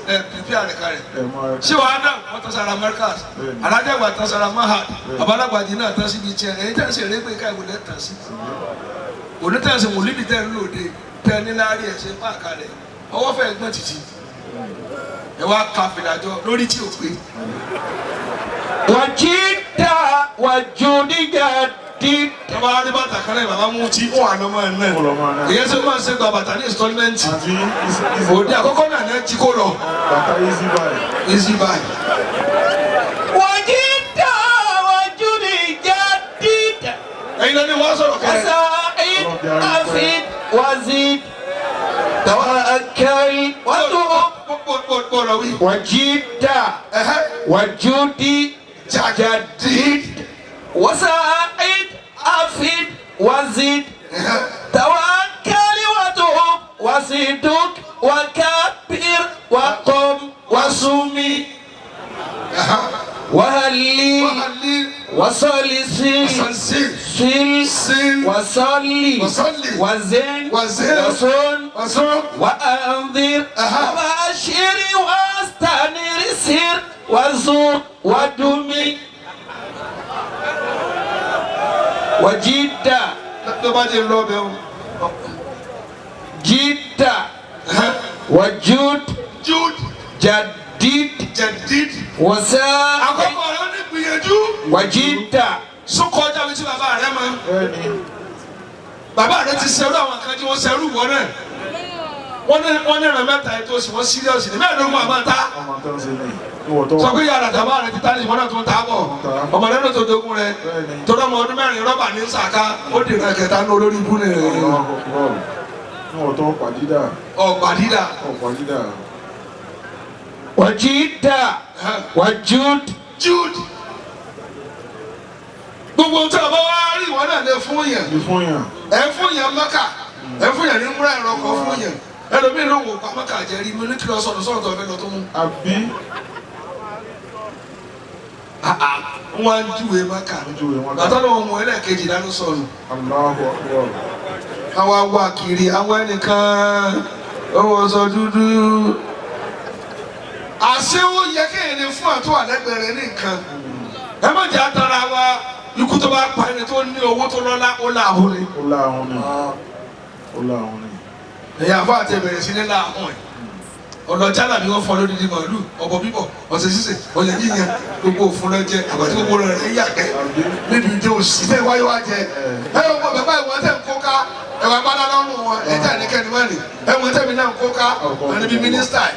ẹ pípí àrẹ̀ká rẹ̀. Ẹ máa. Ṣé wàá dà wọ́n tán sára Markaz? Bẹ́ẹ̀ni. Alájàgbà tán sára Mahad. Bẹ́ẹ̀ni. Babalágbàjì náà tán síbi tiẹ̀. Ẹ̀yin tẹ̀ ń ṣe eré pé ká ìwòlẹ̀ tàn sí. Òní tẹ̀ ń ṣe mòlídì tẹ̀ ń lòde tẹ̀ ní láàárín ẹ̀ ṣe ń pààkà rẹ̀. Ọwọ́ fẹ́ gbọ́n títì. Ẹ wá ka fìlàjọ lórí tí ò pé. وجدت وجود جدد. Tọ́ba rí bàtà kan lẹ́yìn bàbá mú tí ó wà lọ́mọ ẹ̀ náà. Ó lọ́mọ náà. Ìyẹn ṣe máa ń ṣe gba bàtà ní installment. Àti easy. Òde àkọ́kọ́ náà ní ẹ jí kó lọ. Bàtà easy buy. Easy buy. وجدت وجود جدد. Ẹ̀yin lọ ní wọ́n sọ̀rọ̀ kẹ́. وسعيد أفيد وزيد توكل وتوب. Bó lọ wí. وجدت Ẹ̀hẹ́. وجود جدد. وسعيد أفيد وزيد توكل وتوب وصدق وكبر وقم وصمي وهلي Wàhálì. وصلصل Sànsìn. سل سل وصلي وصلي وزن وزن وصن Wàsán. وأنذر أها. وبشر واستنر سر وزور ودمي وجد Tó bá jẹ́ lọ bẹ́ẹ̀ o. جد وجود Jude جدد Jadid. وساعد Àkọ́kọ́ rẹ̀ ó ní gbìyànjú. وجد Súnkọjá mi tí bàbá rẹ̀ mọ. Bẹ́ẹ̀ni. Bàbá rẹ̀ ti ṣerú àwọn kan tí wọ́n ṣerú wọ́n náà. Wọ́n ní ìrìn mẹ́ta ètò òsì wọ́n síríọ̀sì ní mẹ́ẹ̀ẹ́dógún àmọ́ ta. Ọmọ tó ń ṣe ní. Ìwọ̀ tó Sọ pé yàrá tàbá rẹ̀ ti tá ní ìwọ́n náà tó ń ta bọ̀. Ọmọ rẹ̀ ló tó dogun rẹ̀. Bẹ́ẹ̀ni. Tọ́lá ọmọ ọdún mẹ́rin rọ́bà ní sàká. Ó dìrọ̀ kẹta ní olórí ibú ni. Allahu Akbar. Níwọ̀n tó pàdídà. Ọ̀pàdídà. Ọ̀pàdídà. وجد وجود Jude. Gbogbo tí a bá wá rí ìwọ náà lè fún yẹn. Ní fún yàn. Ẹ fún yẹn Mẹ́kà. Ẹ fún yẹn ní múra ẹ̀rọ ọkọ̀ fún yẹn. Ẹlòmíì ló wò pa Mẹ́kà jẹ́ rí mi ní kí lọ sọ̀rọ̀ sọ̀rọ̀ tó fẹ́ lọ tó mú. Àbí. Wọ́n á ń júwe Mẹ́kà. Ń júwe Mẹ́kà. Bàtà lọ́wọ́ mú ẹlẹ́ẹ̀kejì dání sọnù. Allahu Akbar. Àwa wà kiri àwọn ẹnìkan ó wọṣọ dúdú. Àṣé ó yẹ kéèyàn lè fún àtúwà lẹ́gbẹ̀ẹ́ rẹ̀ ní nǹkan. Ẹ má jẹ́ àtàrà wa ikú tó bá pa ẹni tó ní owó tó lọ́lá ó láhùn ni. Ó láhùn ni. Ó láhùn ni. Ẹ̀yà àfọ àti ẹ̀bẹ̀rẹ̀ sí ní láhùn ẹ̀. Ọ̀nà jálà ni wọ́n fọ́ lódìdí màálù, ọ̀bọ̀ bíbọ̀, ọ̀sẹ̀ sísè, ọ̀yẹ̀ yíyan, gbogbo òfun lọ jẹ, àgbà tí gbogbo rẹ̀ yàgbẹ́ níbi ìdí òsì tẹ́ wáyé wá jẹ. Ẹ wọ́n mọ bàbá ìwọ̀n tẹ̀ ń kó ká, ẹ̀wọ̀n abádá lọ́rùn wọn, ẹ̀ tẹ̀ ní kẹ́ni mọ́ni, ẹ̀wọ̀n tẹ̀mí náà ń kó ká, ẹni bí mínísítà ẹ̀.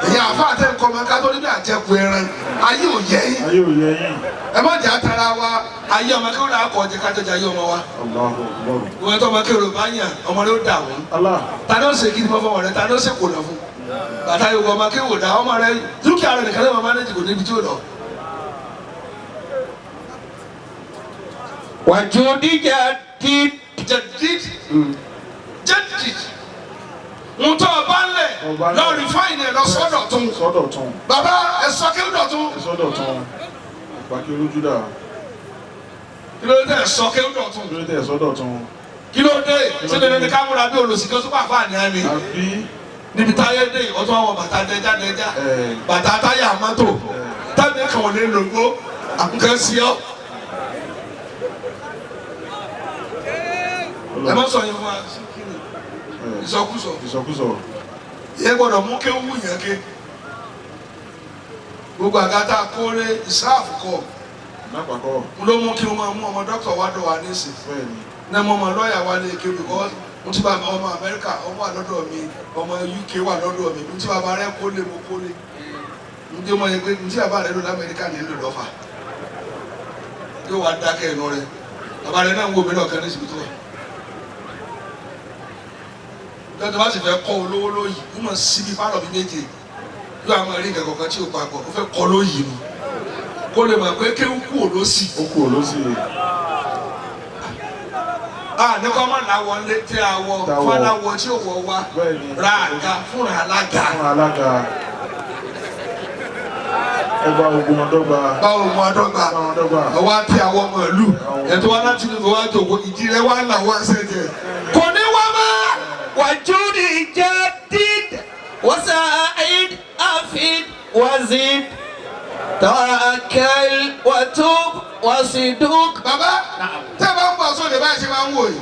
Ẹ̀yà àfọ àtẹ̀ ń kọ́ ọmọ ká tó níbi àjẹkù ẹran, ayé ò yẹ yín. Ayé ò yẹ yín. Ẹ má jẹ́ àtàrà wa, ayé ọmọ kí wọ́n náà kọ́ ọjẹ́ kájọjà ayé ọmọ wa. Allahu Akbar. Ìwọ́n tó ọmọ kí wọ́n bá yàn, ọmọ rẹ̀ ó dà wọ́n. Allah. Ta ni ó ṣe kí ni mo fọwọ́ rẹ, ta ni ó ṣe kò lọ fún? Bàtà yòówù ọmọ kí wò dá ọmọ rẹ dúkìá rẹ nìkan ló máa mánéjì kò níbi tí ó lọ. وجود جديد Jẹ̀díd jẹ̀díd ntọ́ ọba ńlẹ̀ lọ rìfáìnì ẹ̀ lọ sọ́dọ̀ tún. Sọ́dọ̀ tún. Bàbá ẹ̀ sọ kí ó dọ̀tún. Sọ́dọ̀ tún. Ìpàkí olójúdà. Kí ló dé ẹ̀ sọ kí ó dọ̀tún? Kí ló dé sọ́dọ̀ tún? Kí ló dé? Ṣé dandan ni ká múra bí olùsìnkú tó bá fà ní àná? Àbí. Níbi táyé dé ọtún àwọn bàtà dẹjá dẹjá bàtà táyà mọ́tò tábìlì kan ò lè lògbó nǹkan sí ọ. Ẹ má sọ yẹn fún wa ìsọkúsọ. Ìsọkúsọ. Ìyẹn gbọ́dọ̀ mú ké wú yẹn ké. Gbogbo àgàtà kórè ìsáàfù kọ Lápapọ̀. ló mú kí wọ́n máa mú ọmọ dókítà wá dọ̀ wá nísìn. Bẹ́ẹ̀ni. Ní mo mọ lọ́ọ̀yà wa lè ké because mo ti bá ọmọ Amẹ́ríkà ọmọ wà lọ́dọ̀ mi ọmọ UK wà lọ́dọ̀ mi mo ti bàbá rẹ kólé mo kólé mo ti mọ yẹn pé mo ti bàbá rẹ lò lamẹ́ríkà nílò lọ́fà yóò wá dákẹ́ ẹnu rẹ bàbá rẹ náà ń wo mi lọ́ọ̀kan ní ìsìnkú tó wà. Dọ́tà bá sì fẹ́ kọ́ olówó lóyìí ó mọ̀ síbi pálọ̀ bí méje yóò àwọn rí nǹkan kọ̀ọ̀kan tí ò papọ̀ ó fẹ́ kọ́ lóyìí nu kó lè mọ̀ pé kéwú kú òlósì. Ó kú òlósì. A ní kọ́ mọ̀ láwọ lé tí a wọ fọláwọ tí ò wọ wa ra àga fúnra alága. Fúnra alága. Ẹ bá ogun ọdọ́gba. Bá ogun ọdọ́gba. Ọwọ́ àti àwọn ọmọ ìlú. Ẹ̀tọ́ wa láti inú wa jòkó ìdí rẹ wá là wá sẹ́jẹ̀. Kò ní wá mọ́. وجود جديد وسعيد أفيد وزيد توكل وتوب وصدوق. Bàbá tẹ́ ẹ bá ń bọ̀ sóde báyìí ṣe máa ń wò yìí.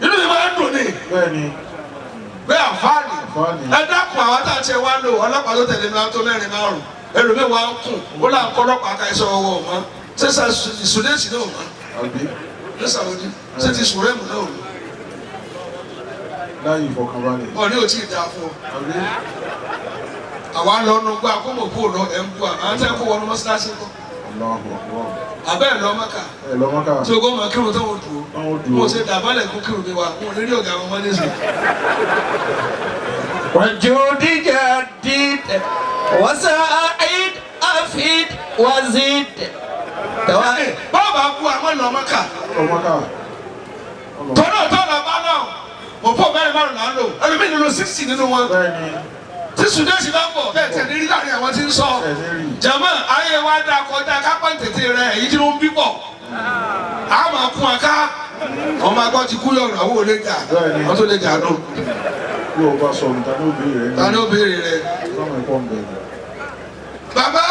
Inú mi máa ń dùn ní. Bẹ́ẹ̀ni. Bẹ́ẹ̀ àǹfààní. Ẹ dákun àwọn tá a ṣe wá lò ọlọ́pàá tó tẹ̀lé mi wá tó mẹ́rin márùn-ún. Ẹlòmíì wá ń kùn ó là ń kọ́ ọlọ́pàá ká iṣẹ́ ọwọ́ mọ́. Ṣé ìsúlẹ̀sì náà mọ́? Ní Sàwọ́dí ṣé ti sùrẹ́mù náà mọ́? Láyé ìfọkànbalẹ̀. Ọ̀ ní ò tí ì dáa fún ọ. Àwa lọ nu gbọ́ akómò kó lọ ẹ̀ ń bu àmọ́ àti ẹ̀kọ́ wọnú mọ́sálásí kọ́. Àbẹ́ ẹ̀ lọ Mọ́kà. Ẹ̀ lọ Mọ́kà. Tí o gbọ́ mọ kírun táwọn dùn ó. Mo ṣe dàbálẹ̀ kó kírun mi wá, mo ní rí ọ̀gá wọn mọ́ nísìnyí. وجود جديد وسعيد أفيد وزيد. Bọ́ọ̀bù kú àwọn lọ Mọ́kà. Lọ Mọ́kà. Tọ́lá tọ́lá bá náà, mo pọ̀ mẹ́rin márùn-ún là ń lò, ẹlòmíì nínú 60 nínú wọn. Tí Sùdẹ́sì bá ń bọ̀ bẹ́ẹ̀ tẹ̀ ní rí láàrin àwọn tí ń sọ. Jàmọ́ ayé wa dá kọjá kápá tètè rẹ èyí tí ló ń bí pọ̀. A máa kún aká. Àwọn máa gbọ́ ti kú yọ̀rọ̀ àwọn ò lè jà. Wọ́n tó lè jà nù. Bí o bá sọ̀rọ̀ ta ni ó béèrè rẹ? Ta ni ó béèrè rẹ? Sọ́mọ ẹ̀kọ́ ń bẹ̀rẹ̀. Bàbá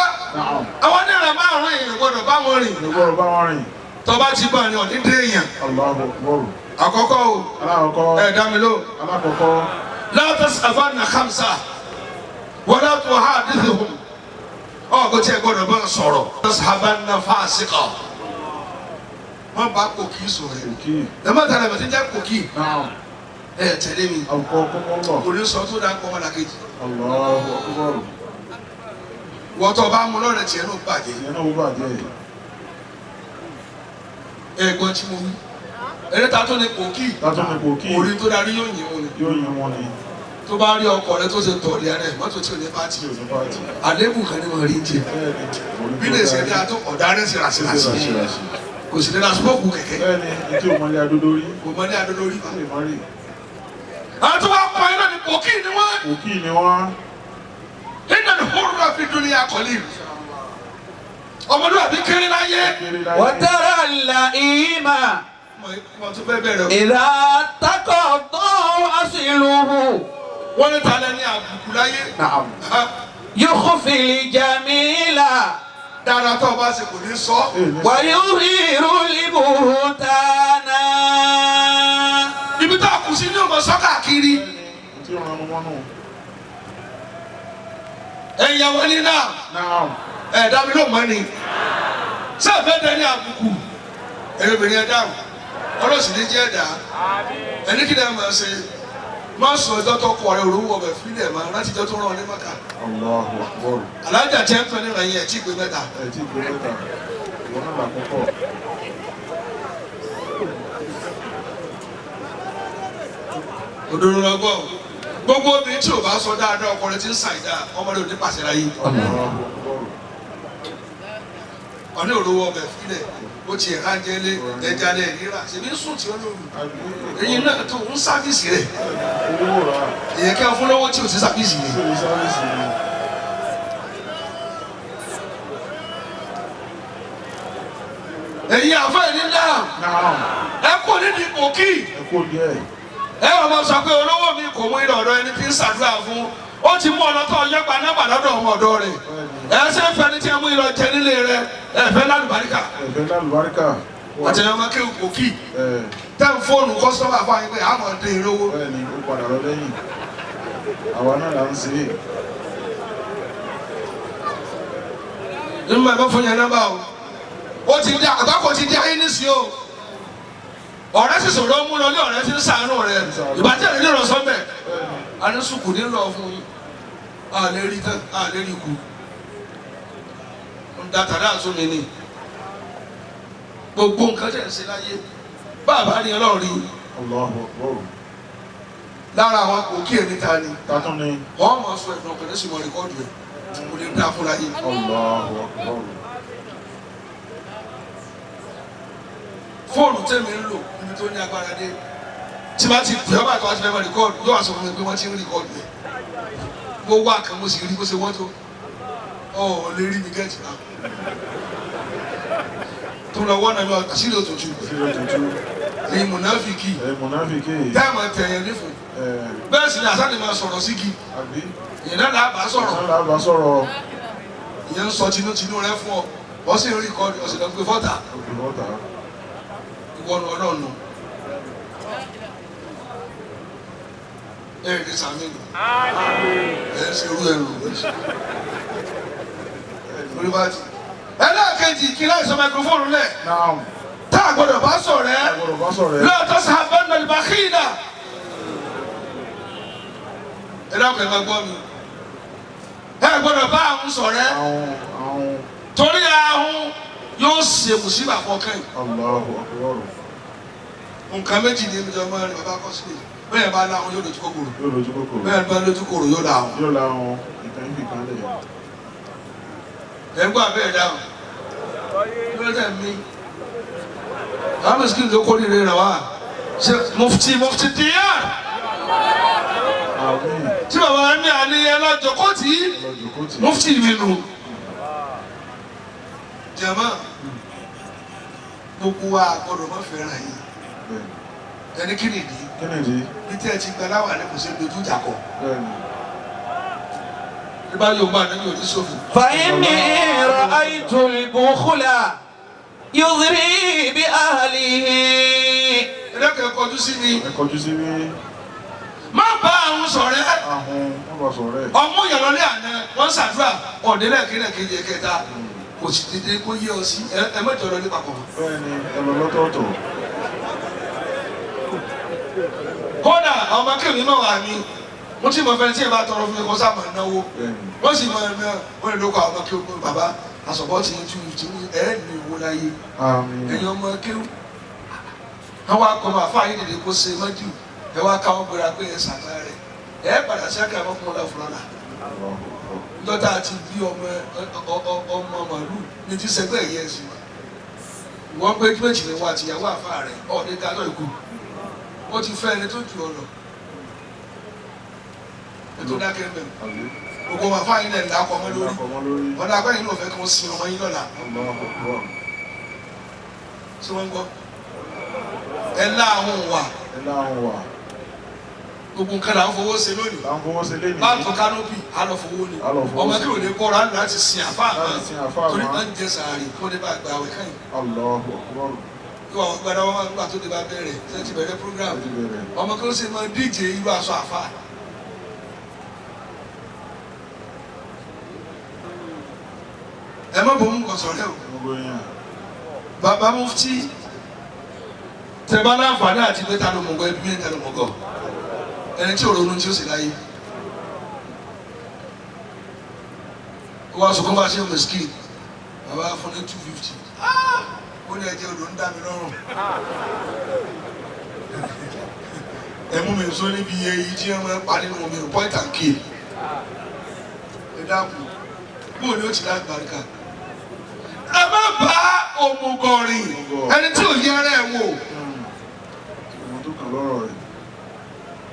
àwọn onírà márùn-ún èèyàn gbọ́dọ̀ bá wọn rìn. Èèyàn gbọ́dọ̀ bá wọn rìn. Tọ́ba ti bá ní ọ̀ní dé èèyàn. Allahu Akbar. Àkọ́kọ́ o. Alákọ̀ọ́kọ́. Ẹ dá mi lóhùn. Alákọ̀ọ́kọ́. La tas'afanna khamsa wala tuhadithuhum. Ọ̀ kò tí ẹ gbọ́dọ̀ bá sọ̀rọ̀. Tas'afanna fasiqa. Wọ́n bá kòkí sọ̀rọ̀. Ẹ má tẹ̀lé mi ti jẹ́ kòkí. Ẹ tẹ̀lé mi. Kò ní sọ tó dáa kọ́ wọn làkejì. Allahu Akbar. Wọ́n tó bá mú lọ́rẹ̀ tiẹ̀ ló bàjẹ́. Tiẹ̀ náà ó bàjẹ́. Ẹ gbọ́ tí mo wí. Ẹni ta tó ní kòkí. Tátún ní kòkí. Orí tó darí yóò yìn wọn ni. Yóò yin wọn ni. Tó bá rí ọkọ rẹ tó ṣe tọ̀ọ̀lì ara ẹ̀ mọ́tò tí ò ní bá ti. Tí ò ní bá ti. Àdébù kan ní wọn rí jẹ. Bẹ́ẹ̀ni. Orí Bí tó lè ṣe darí. ní ató ọ̀daràn sí ràṣìràṣì. Ràṣìràṣì. Kò sì ní ra spọ́ọ̀kù kẹ̀kẹ́. Bẹ́ẹ̀ni, etí ò mọlé adódó rí. Kò mọ ní adó lórí. Ó lè má rí. Àwọn tó wá pa iná ní kòkí ni wọ́n. Kòkí ni wọ́n. Iná ní hurra fi dunya qalil. Ọmọlúwàbí kéré láyé. Kéré láyé. وترى اللئيم Mo tún fẹ́ bẹ̀rẹ̀ o. إذا تقضى أصله Wọ́n ní ta lẹ́ni àbùkù láyé. نعم يخفي الجميل Dára tó o bá ṣe kò ní sọ. Èè ní ويظهر البهتان Ibi tá a kù sí ní ọmọ sọ́kà kiri. tí ó ran wọn nù. Ẹ̀yin àwọn ní náà Náà. ẹ̀dá mi ló mọ́ ni. Ṣé ẹ fẹ́ dẹni àbùkù? Ẹ̀yin obìnrin ẹ dáhùn. Ọlọ́sìn ní jẹ́ ẹ̀dá. Ẹni kí ni ẹ máa ṣe? Má sọ ẹjọ́ tó kọ rẹ òróró ọbẹ̀ fílẹ̀ máa rántí ìjọ tó rán ọ ní Mọ́kà. Allahu Akbar. Alájà jẹ́ ń fẹ́ níran yẹn ẹ̀ tí ì pé mẹ́ta. Ẹ tí gbé mẹ́ta. Ìwọ náà làkọ́kọ́. Òdodo lọ́gbọ́n. Gbogbo obìnrin tí ò bá sọ dáadáa ọkọ rẹ ti ń ṣàìdá ọmọ rẹ ò ní pàṣẹ láyé. Allahu Akbar. Ọ̀ní òróró ọbẹ̀ fílẹ̀ ó ti ẹ̀ka jẹ́ lé ẹja lẹ̀ rírà ṣèbí ń sùn tí ó lóru. Ẹyin náà tó ń sáfìsì rẹ̀. Owó rà. Èyàn kí a fún lọ́wọ́ tí ò sí sáfìsì rẹ̀. Ṣé o sáfíìsì ni? Ẹ̀yin àfẹ́ ní náà Náà. ẹ kò nídìí kòkí. Ẹ kó díẹ̀. Ẹ wọ́n máa sọ pé olówó mi kò mú ilé ọ̀dọ́ ẹni tí ń ṣàdúrà fún. Ó ti mú ọ̀nà tó ọjọ́ gba nọ́mbà lọ́dọ̀ ọmọ ọ̀dọ́ rẹ̀. Bẹ́ẹ̀ni. Ẹ ṣe ń fẹni tí ẹ mú ilé ọjẹ nílé rẹ. Ẹ fẹ́ lálùbáríkà. Ẹ̀fẹ́ lálùbáríkà. Àtẹ̀yìn ọmọ kéwù kòkí. Ẹ Tẹ́ ń fóònù kọ́sọ́mà fún àyìn pé àmọ̀ dé ìrówó. bẹ́ẹ̀ni ó padà lọ lẹ́yìn. Àwa náà là ń ṣe é. Nínú ẹ̀ bá fún yẹn nọ́mbà o. Ó ti di àgbákò ti di ayé nísìnyí o. Ọ̀rẹ́ sì sọ̀rọ̀ mú lọ ní ọ̀rẹ́ tí ń sàánú rẹ̀. Ìbátẹ́ rẹ̀ ní ìrọ̀sọ́mẹ̀. Bẹ́ẹ̀ni. Anísùkù ní lọ fún yín. A lè rí tán, a lè rí kú. Ń da tàdá àtún mi ni. Gbogbo nǹkan tẹ̀ ń ṣe láyé. Bàbá ni Ọlọ́run rí. Allahu Akbar. Lára àwọn òkè ẹni ta ni. Tátún ni. Wọ́n máa sọ ẹ̀dùn ọkàn lẹ́sìn mọ́ rìkọ́dù ẹ̀. Kò lè dá fún láyé. Allahu Akbar. Fóònù tẹ̀mí ń lò níbi tó ní agbára dé. Tí bá ti pè ọ́ bá tó wá ti fẹ́ máa rìkọ́dù, yóò wá sọ fún mi pé wọ́n ti ń rìkọ́dù ẹ̀. Mo wá kan mo sì rí bó ṣe wọ́n tó. Ọ̀ ò lè rí mi gẹ́ẹ̀tì náà. Tó lọ wọ́n náà lọ àṣírí òtútù. Sílẹ̀ tuntun. Ẹ̀yin mùnáfíkì. Ẹ mùnáfíkì. Táàmù tẹ̀yẹ̀ nífun. Ẹ Bẹ́ẹ̀ sì ni àṣà ni máa sọ̀rọ̀ sígi. àbí. Ìyẹn náà là bá sọ̀rọ̀. Náà là bá sọ̀rọ̀. Ìyẹn ń sọ tinútinú rẹ fún ọ. Wọ́n sì ń rìkọ́dù ọ̀sẹ̀ lọ gbé fọ́tà. Òkè bọ́tà. Ìwọ́nu Ọlọ́run. Ẹ ẹ̀ sàmì nù. Ẹ ń ṣerú ẹrù. Orí bá ti. Ẹlẹ́ẹ̀kejì kí láìsọ máikrófóònù lẹ̀. Náà. Tá a gbọ́dọ̀ bá sọ̀rọ̀ Ẹ ẹ́. gbọ́dọ̀ bá sọ̀rọ̀ ẹ. Lọ́ọ̀tọ́ sàbẹ̀nà ìbákìlà. Ẹ dákun ẹ máa gbọ́ mi. Ẹ gbọ́dọ̀ bá àwọn sọ̀rọ̀ ẹ́. Àwọn àwọn Torí ahun yóò ṣe mùsíbà fọkàn yìí. Allahu Akbar. Nǹkan méjì ní ibi ọmọ rẹ bàbá kọ́ sílẹ̀. Bẹ́ẹ̀ bá láwọn yóò lójú kòkòrò. Yóò lójú kòkòrò. Bẹ́ẹ̀ bá lójú kòkòrò yóò láwọn. Yóò láwọn ìkan ibì kan lẹ̀. Ẹ gbọ́ abẹ́rẹ́ dáhùn. Kí ló dé mi? Àwọn mùsùlùmí ló kórìíra rẹ̀ wá. Ṣé mufti Diyar? Àmín. Tí bàbá mi àní ẹ lọ́jọ́ kó tì í. Lọ́jọ́ kó tì í. Mufti mi nù. Jàmá, gbogbo wa gbọ́dọ̀ má fẹ́ràn yìí. Bẹ́ẹ̀ni. Ẹni kí nìdí? Kí nìdí? Bí tí ẹ ti gba láwà ní kò sí dojú ìjà kọ. Bẹ́ẹ̀ni. Bí bá yóò bá níbi òní sófin. فإني رأيت البخل يغري بأهله Ẹ dákun ẹ kọjú sí mi. Ẹ kọjú sí mi. Má bá àwọn ṣọ̀rẹ́. Ahun wọ́n bá sọ̀rọ̀ ẹ̀. Ọmú ìyànlọ́lé àná wọ́n ṣàdúrà ọ̀dẹ́lẹ̀ kejì ẹ̀kẹta. Kò sì dédé kó yé ọ sí ẹ mẹ́jọ lọ ní papọ̀. Bẹ́ẹ̀ni ẹ lọ lọ́tọ̀ọ̀tọ̀. Kódà àwọn ọmọ akéwì náà wà ní. Mo ti mọ fẹ́ni tí ẹ bá tọrọ fún mi kó sáà máa náwó. Bẹ́ẹ̀ni. Wọ́n sì máa ná wọ́n lè lóko àwọn ọmọ akéwì pé bàbá àsọ̀bọ̀ ti ń tu ti ń ẹ̀ ní owó láyé. Àmín. Ẹ̀yin ọmọ akéwì. Wọ́n wá kọ́ máa fáyín dìde kó ṣe mọ́jú. Ẹ wá káwọ́ gbéra pé ẹ ṣàgbá rẹ̀. Ẹ padà sí àkàrà mọ́kànlá lọ́la fúlọ́lá. Dọ́tà ti bí ọmọ ọmọ màlúù ní ti sẹ́gbẹ́ ẹ̀yẹ ẹ̀sìn. Wọ́n pé méjì ni wọ́n àti ìyàwó àfa rẹ̀ ọ̀ ní dájọ́ ìkú. Wọ́n ti fẹ́ ẹni tó jù ọ lọ. Ètò dákẹ́ mẹ́rin. Gbogbo ọmọ àfa yín lẹ̀ ń dákọ̀ ọmọ lórí. Wọ́n dákọ̀ yín ló fẹ́ kí wọ́n sin ọmọ yín lọ́la. Ṣé wọ́n ń gbọ́? Ẹ lá àwọn wà. Gbogbo nǹkan là ń fowó ṣe lónìí. Báàtò kánópì á lọ fowó ni. Ọmọ kí ò lè kọ́ra láti sin àfa àmọ́. Torí náà ń jẹ sàárì kó lè bá gba àwẹ̀ káyìn. Yóò àwọn gbadá wọn gbà tó lè bá bẹ̀rẹ̀ ṣe ti bẹ̀rẹ̀ program. Ọmọ kí ló ṣe máa díje irú aṣọ àfa. Ẹ má bọ̀ mú nǹkan sọ̀rọ̀ o. Bàbá mufti tẹ bá láǹfààní àti pé ta ló mọ̀ gọ́ ẹbí mi ta ló mọ̀ gọ́ ẹni tí òrònú tí ó sì láyé. Ó wá sọ kó bá ṣe mẹ́sìkì bàbá fún ní 250. Ó ní ẹjẹ odò ń dá mi lọ́rùn. Ẹ mú mi sọ níbi èyí tí wọ́n máa ń pa nínú mi point and kill. Ẹ dákun bóun ni ó ti láti barika. Ẹ má bá òmùgọ̀ rìn ẹni tí ò yẹ ara ẹ̀ wò.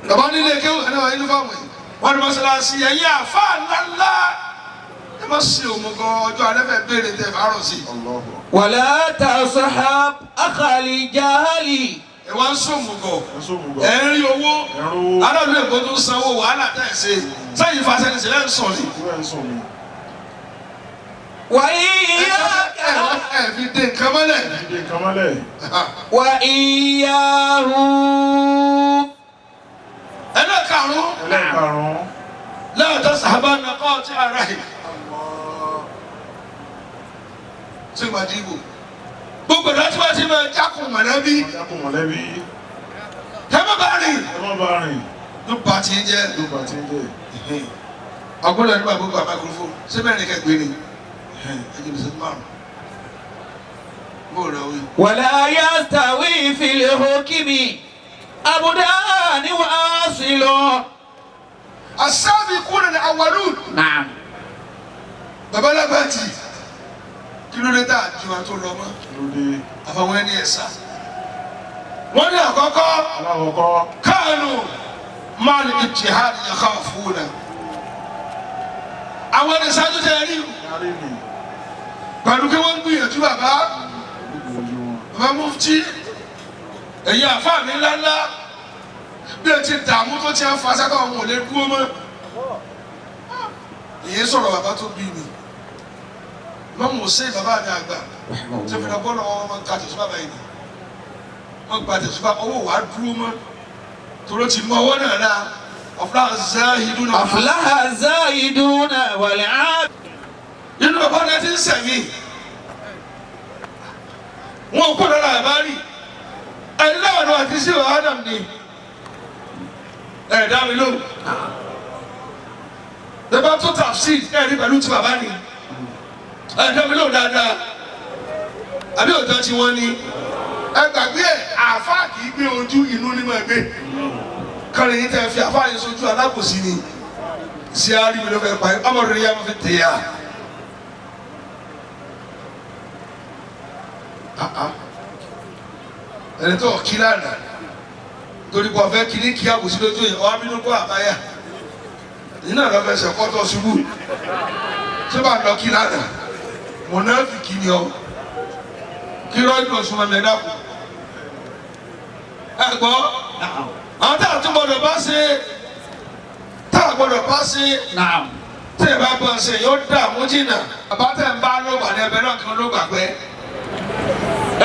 Bàbá nílé kéwù ẹni wà nínú fáwọn yìí. Wọ́n ní mọ́ṣáláṣí ẹ̀yìn àfáà ńláńlá. Ẹ má ṣe òmùgọ̀ ọjọ́ alẹ́ fẹ́ béèrè tẹ̀ fàárọ̀ sí. ولا تصحب أخا الجهل. Ẹ wá ń sòmùgọ̀. Ẹ ń rí owó. Aláàlú Èkó tó ń sanwó wàhálà tẹ̀ ẹ̀ ṣe. Sẹ́yìn fasẹ́nisẹ̀ ń sùn ni. وإياك Ẹ fi dé nǹkan mọ́lẹ̀. وإياه. Ẹlẹ́karùn-ún. Láàtọ̀ sábà nàkọ́ tí a rà yìí. Ṣé ìgbà dìbò? Gbogbo ìdájọ́ tí wọ́n ti máa jákun mọ̀lẹ́bí. Ẹ má bá rìn. Ló bá ti ń jẹ́. Ọgbọ́dọ̀ nígbà gbogbo àmàkùrúfò. Ṣé bẹ́ẹ̀ ni kẹ́gbẹ́ ni? Ẹ jẹ́ bisẹ́ márùn-ún. Bó o rẹ̀ wí. ولا يستوي في الحكم أبدان واصل. As-sabiquna al-awwalun. نعم. Bàbá Lágbàjì, kí ló dé tá a ju wa tó lọ mọ́? Àfàwọn ẹni ẹ̀sà. Wọ́n ní àkọ́kọ́ káànù máàlì ìjìhádì yakhafuna. Àwọn ẹni ṣáájú tẹ rí pẹ̀lú kí wọ́n ń gbìyànjú bàbá bàbá mufti ẹ̀yin àfáà mi ńláńlá bí ẹ ti dààmú tó ti ń fa sátọ̀ ọ̀hún ò lè dúró mọ́. Ìyẹn sọ̀rọ̀ bàbá tó bí mi. Mọ́mú ṣe bàbá mi àgbà ṣe fi lọ bọ́ọ̀lù ọwọ́ wọn ka tẹ̀síwá báyìí ni. Wọ́n gba tẹ̀síwá ọwọ́ wàá dúró mọ́. Tòró ti mọ ọwọ́ náà la ọ̀fúnà zahiduna. أفلح الزاهدون والعابدون. Inú bàbá náà ti ń sẹ̀mí. Wọn kò lọ́la ẹ̀ bá rí. Ẹni náà ni wà ti sí ìwà Adam ni. Ẹ dá mi lóhùn. Bàbá tó tafsir ẹ̀ rí pẹ̀lú ti bàbá ni. Ẹ dá mi lóhùn dáadáa. Àbí òótọ́ tí wọ́n ní. Ẹ gbàgbé ẹ̀ àáfàá kì í gbé ojú inú ní máa gbé. Kọ́ni yìí tẹ́ fi àáfàá yẹn sojú alákòsí ni. Ṣé a rí mi ló fẹ́ pa ẹ́? Ọmọ rẹ̀ yá máa fi tẹ̀ ya. Ẹni tó kí lánàá torí kò fẹ́ kí ní kí àbòsí lójú yìí ọ̀ abínú kó àbáyà nínú àlọ́ fẹsẹ̀ kọ́tọ̀ ṣubú ṣé bá lọ kí lánàá mọ̀nàfíkì ni ọ kí rọ́ọ̀dù ọ̀ṣun mẹ́mẹ́ dàpọ̀ ẹ gbọ́ àwọn tá a tún gbọdọ̀ bá ṣe tá a gbọdọ̀ bá ṣe tí ẹ bá bá ṣe yóò dààmú jìnnà bàbá tẹ̀ ń bá lóògbà ní ẹbẹ náà kí wọ́n lóògbà pẹ́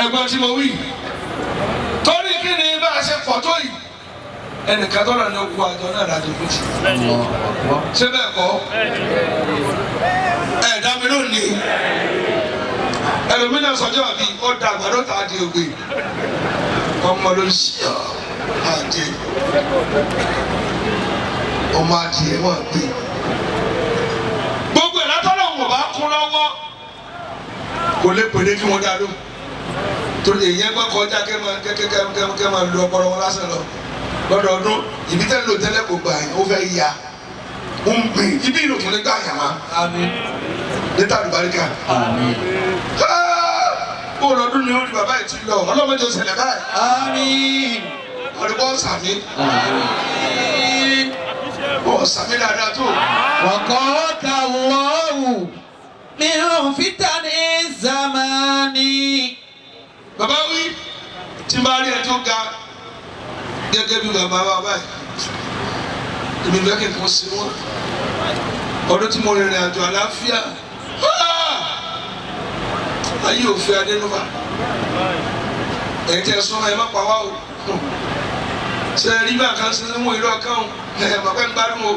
ẹ̀gbọ́n tí mo wí torí kí ni bá a ṣe pọ̀ tó yìí ẹnìkan tọ́lọ̀ ní okú àjọ náà láti kú sí ṣé bẹ́ẹ̀ kọ́ ẹ̀ dá mi lónìí ẹlòmínà sọjọ́ àbí ó da àgbàdo tá a di ògbè ọmọ ló ṣí ọ àjẹ ọmọ adìẹ wọn gbé gbogbo ẹ̀ látọ́lọ̀ wọn bá kún lọ́wọ́ kò lè pèlè kí wọ́n dá lóhùn. Torí èyí ẹgbẹ́ kọjá kẹ́ máa kẹ́ máa lu ọpọlọ wọn lásán lọ. Lọ́dọọdún ìbí tẹ́lẹ̀ lò tẹ́lẹ̀ kò gbà yín, ó fẹ́ ya. Ń gbìn ibi ìlò tó lè gbà yàn má. Àmín. Níta àlùbáríkà. Àmín. Bó lọ́dún ni ó rí bàbá yìí ti lọ, ọlọ́mọdé ó ṣẹlẹ̀ báyìí. Àmín. Ọ̀dùnkọ́ sàmí. Àmín. Ọ̀ sàmí dáadáa tó. وقاك الله من فتن الزمان. Bàbá wí tí n bá rí ẹ tó ga gẹ́gẹ́ bí bàbá wa báyìí, èmi fẹ́ kí n kàn sí wọn. Ọdún tí mo rìnrìn àjò àlàáfíà, ayé òfin Adénúfà, ẹ̀yin tí ẹ súnmọ́ ẹ má pa wá o. Ṣe é rí bá a kan ṣe ń mú ìlú ọkàn o, ẹ má pẹ́ ń gbádùn o,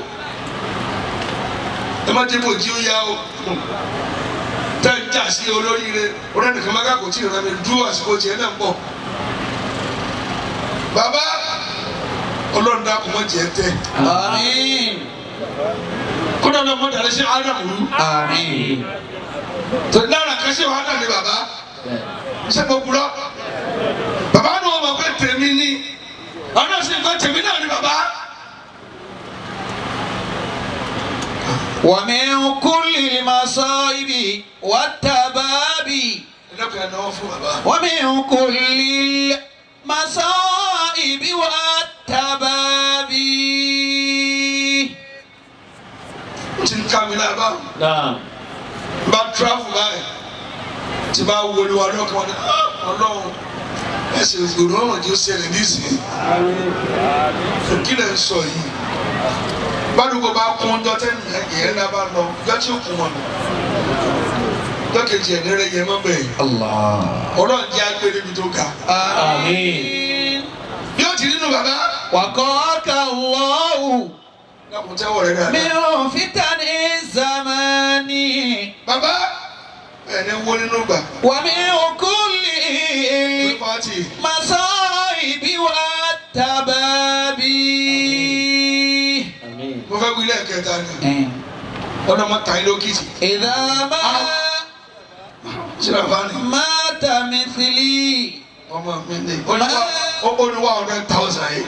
ẹ má dé bòjí ó yá o. Tẹ́ ń jà sí olóríire ọ̀rẹ́ nìkan má kàkó tí ìran mi dúró, àsìkò tiẹ̀ náà ń bọ̀. Bàbá ọlọ́run dákun mọ́ jẹ́ tẹ́. Àmín. Kódà náà mọ́ dàrí sí Ádámù rú. Àmín. Torí lára kan ṣe wàhálà ni bàbá ṣé mo gbúrọ́. Bàbá náà wọ́n mọ̀ pé tèmi ni, àwọn náà sì ń pẹ́ tèmi náà ni bàbá. ومن كل المصائب والتباب. Ẹ dákun, ẹ náwó fún bàbá. ومن كل المصائب والتباب. Ó ti ń ká mi lára Naam. bá tíráfù báyìí tí bá wo olúwa lọ́kàn wọn ni ọlọ́run ẹsẹ̀ ìgbòho ọ̀ràn tí ó ṣẹlẹ̀ nísìnyí kí lẹ̀ ń sọ yìí. Bádùúgbò bá kún dọ́tẹ́ ìyẹn ńlá bá lọ yọ tí ó kún wọn nù dọ́kejì ẹ̀ nírẹ̀ yẹn mọ́ bẹ́ẹ̀. Allah. Ọlọ́run jẹ́ agbé níbi tó ga. Àmín. Yóò ti nínú bàbá. وقاك الله Dákun tẹ́wọ̀ rẹ̀ dáadáa. من فتن الزمان. Bàbá ẹ̀ ní wó nínú gbà. ومن كل Pàtì. المصائب والتباب. Àmín. Mo fẹ́ wí lẹ́ẹ̀kẹta ni ọlọ́mọ tàn yín lókìtì. إذا ما Ṣé مات مثلي. Ọmọ mi ni ó ní 100,000 yìí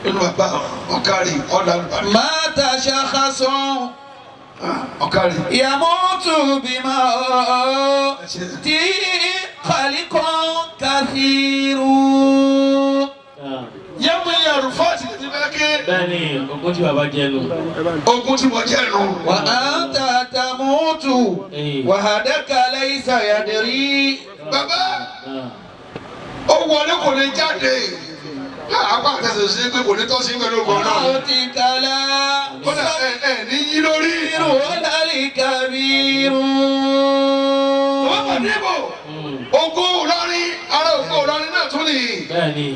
nínú bàbá ọ̀kárì ọ̀dà àlùbáríkà. مات شخص Ọ̀kárì. يموت بموت خلق كثير. Naam. Yẹ́mu yẹ̀rù fọ́ọ̀tì ti fẹ́ ké. Bẹ́ẹ̀ni, ogún tí bàbá jẹ nù. Ogun tí mo jẹ́ nù. وأنت تموت وهدك ليس يدري. Bàbá Naam. ó wọlé kò lè jáde. Apá àtẹ̀sẹ̀ sí pé kò ní tọ́ sí pẹ̀lú ògùn náà. موتك لا Kódà ẹ ẹ ní yí lórí. صغير ولا الكبير. Bàbá Màdìbò ogun Ìlọrin ara ogun Ìlọrin náà tún nìyí. Bẹ́ẹ̀ni.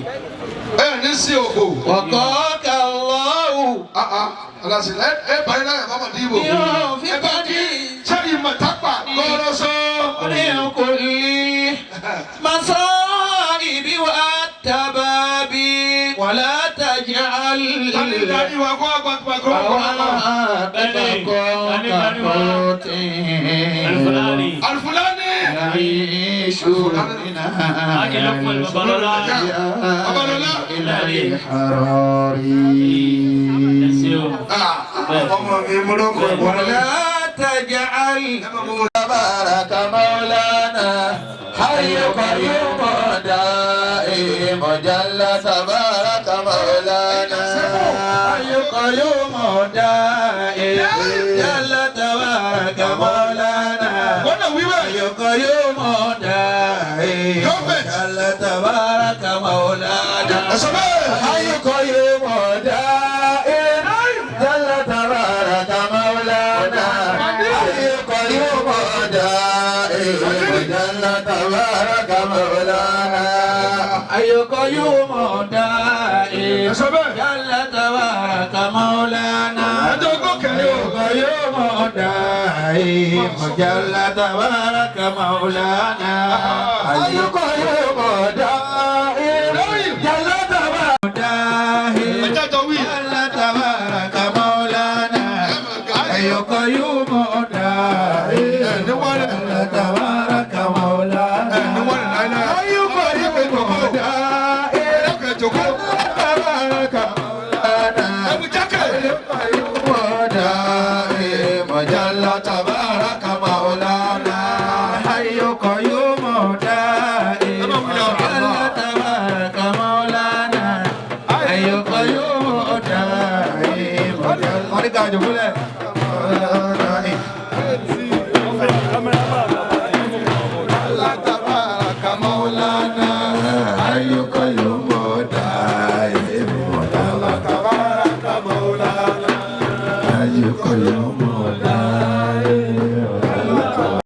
Ẹ ní sí òkò. وقاك الله Aláṣẹ ẹ ẹ bàrí láyà bàbá Màdìbò. من Ẹ bá kí فتن sẹ́yìn mọ̀tápà gbọ́dọ̀. من كل مصائب والتباب ولا تجعل Tani darí wa kó àgbà kó àgbà kó àgbà. عواقبكم Alifulani. Alifulani. يعيش من Ájì Lukman Babalọ́lá. Babalọ́lá. إلى الحرار. Ẹ ṣé o. Ọmọ mi mú lóko ìwọ náà. ولا تجعل تبارك مولانا حي قيوم دائم جل تبارك مولانا حي قيوم دائم جل تبارك مولانا Wọ́n náà wí bẹ́ẹ̀. حي قيوم دائم جل تبارك مولانا Ẹ sọ bẹ́ẹ̀. حي قيوم دائم جل تبارك مولانا حي قيوم دائم جل تبارك مولانا حي قيوم دائم Ẹ sọ bẹ́ẹ̀. جل تبارك مولانا Ẹjọ́ gòkè ni o. قيوم دائم جل تبارك مولانا حي قيوم دائم جل تبارك دائم Ẹjọ́ jọ wí. جل تبارك مولانا حي قيوم دائم Ẹ ní wọlé. جل تبارك مولانا Ẹ ní wọlé láíláí. حي Tabaraka.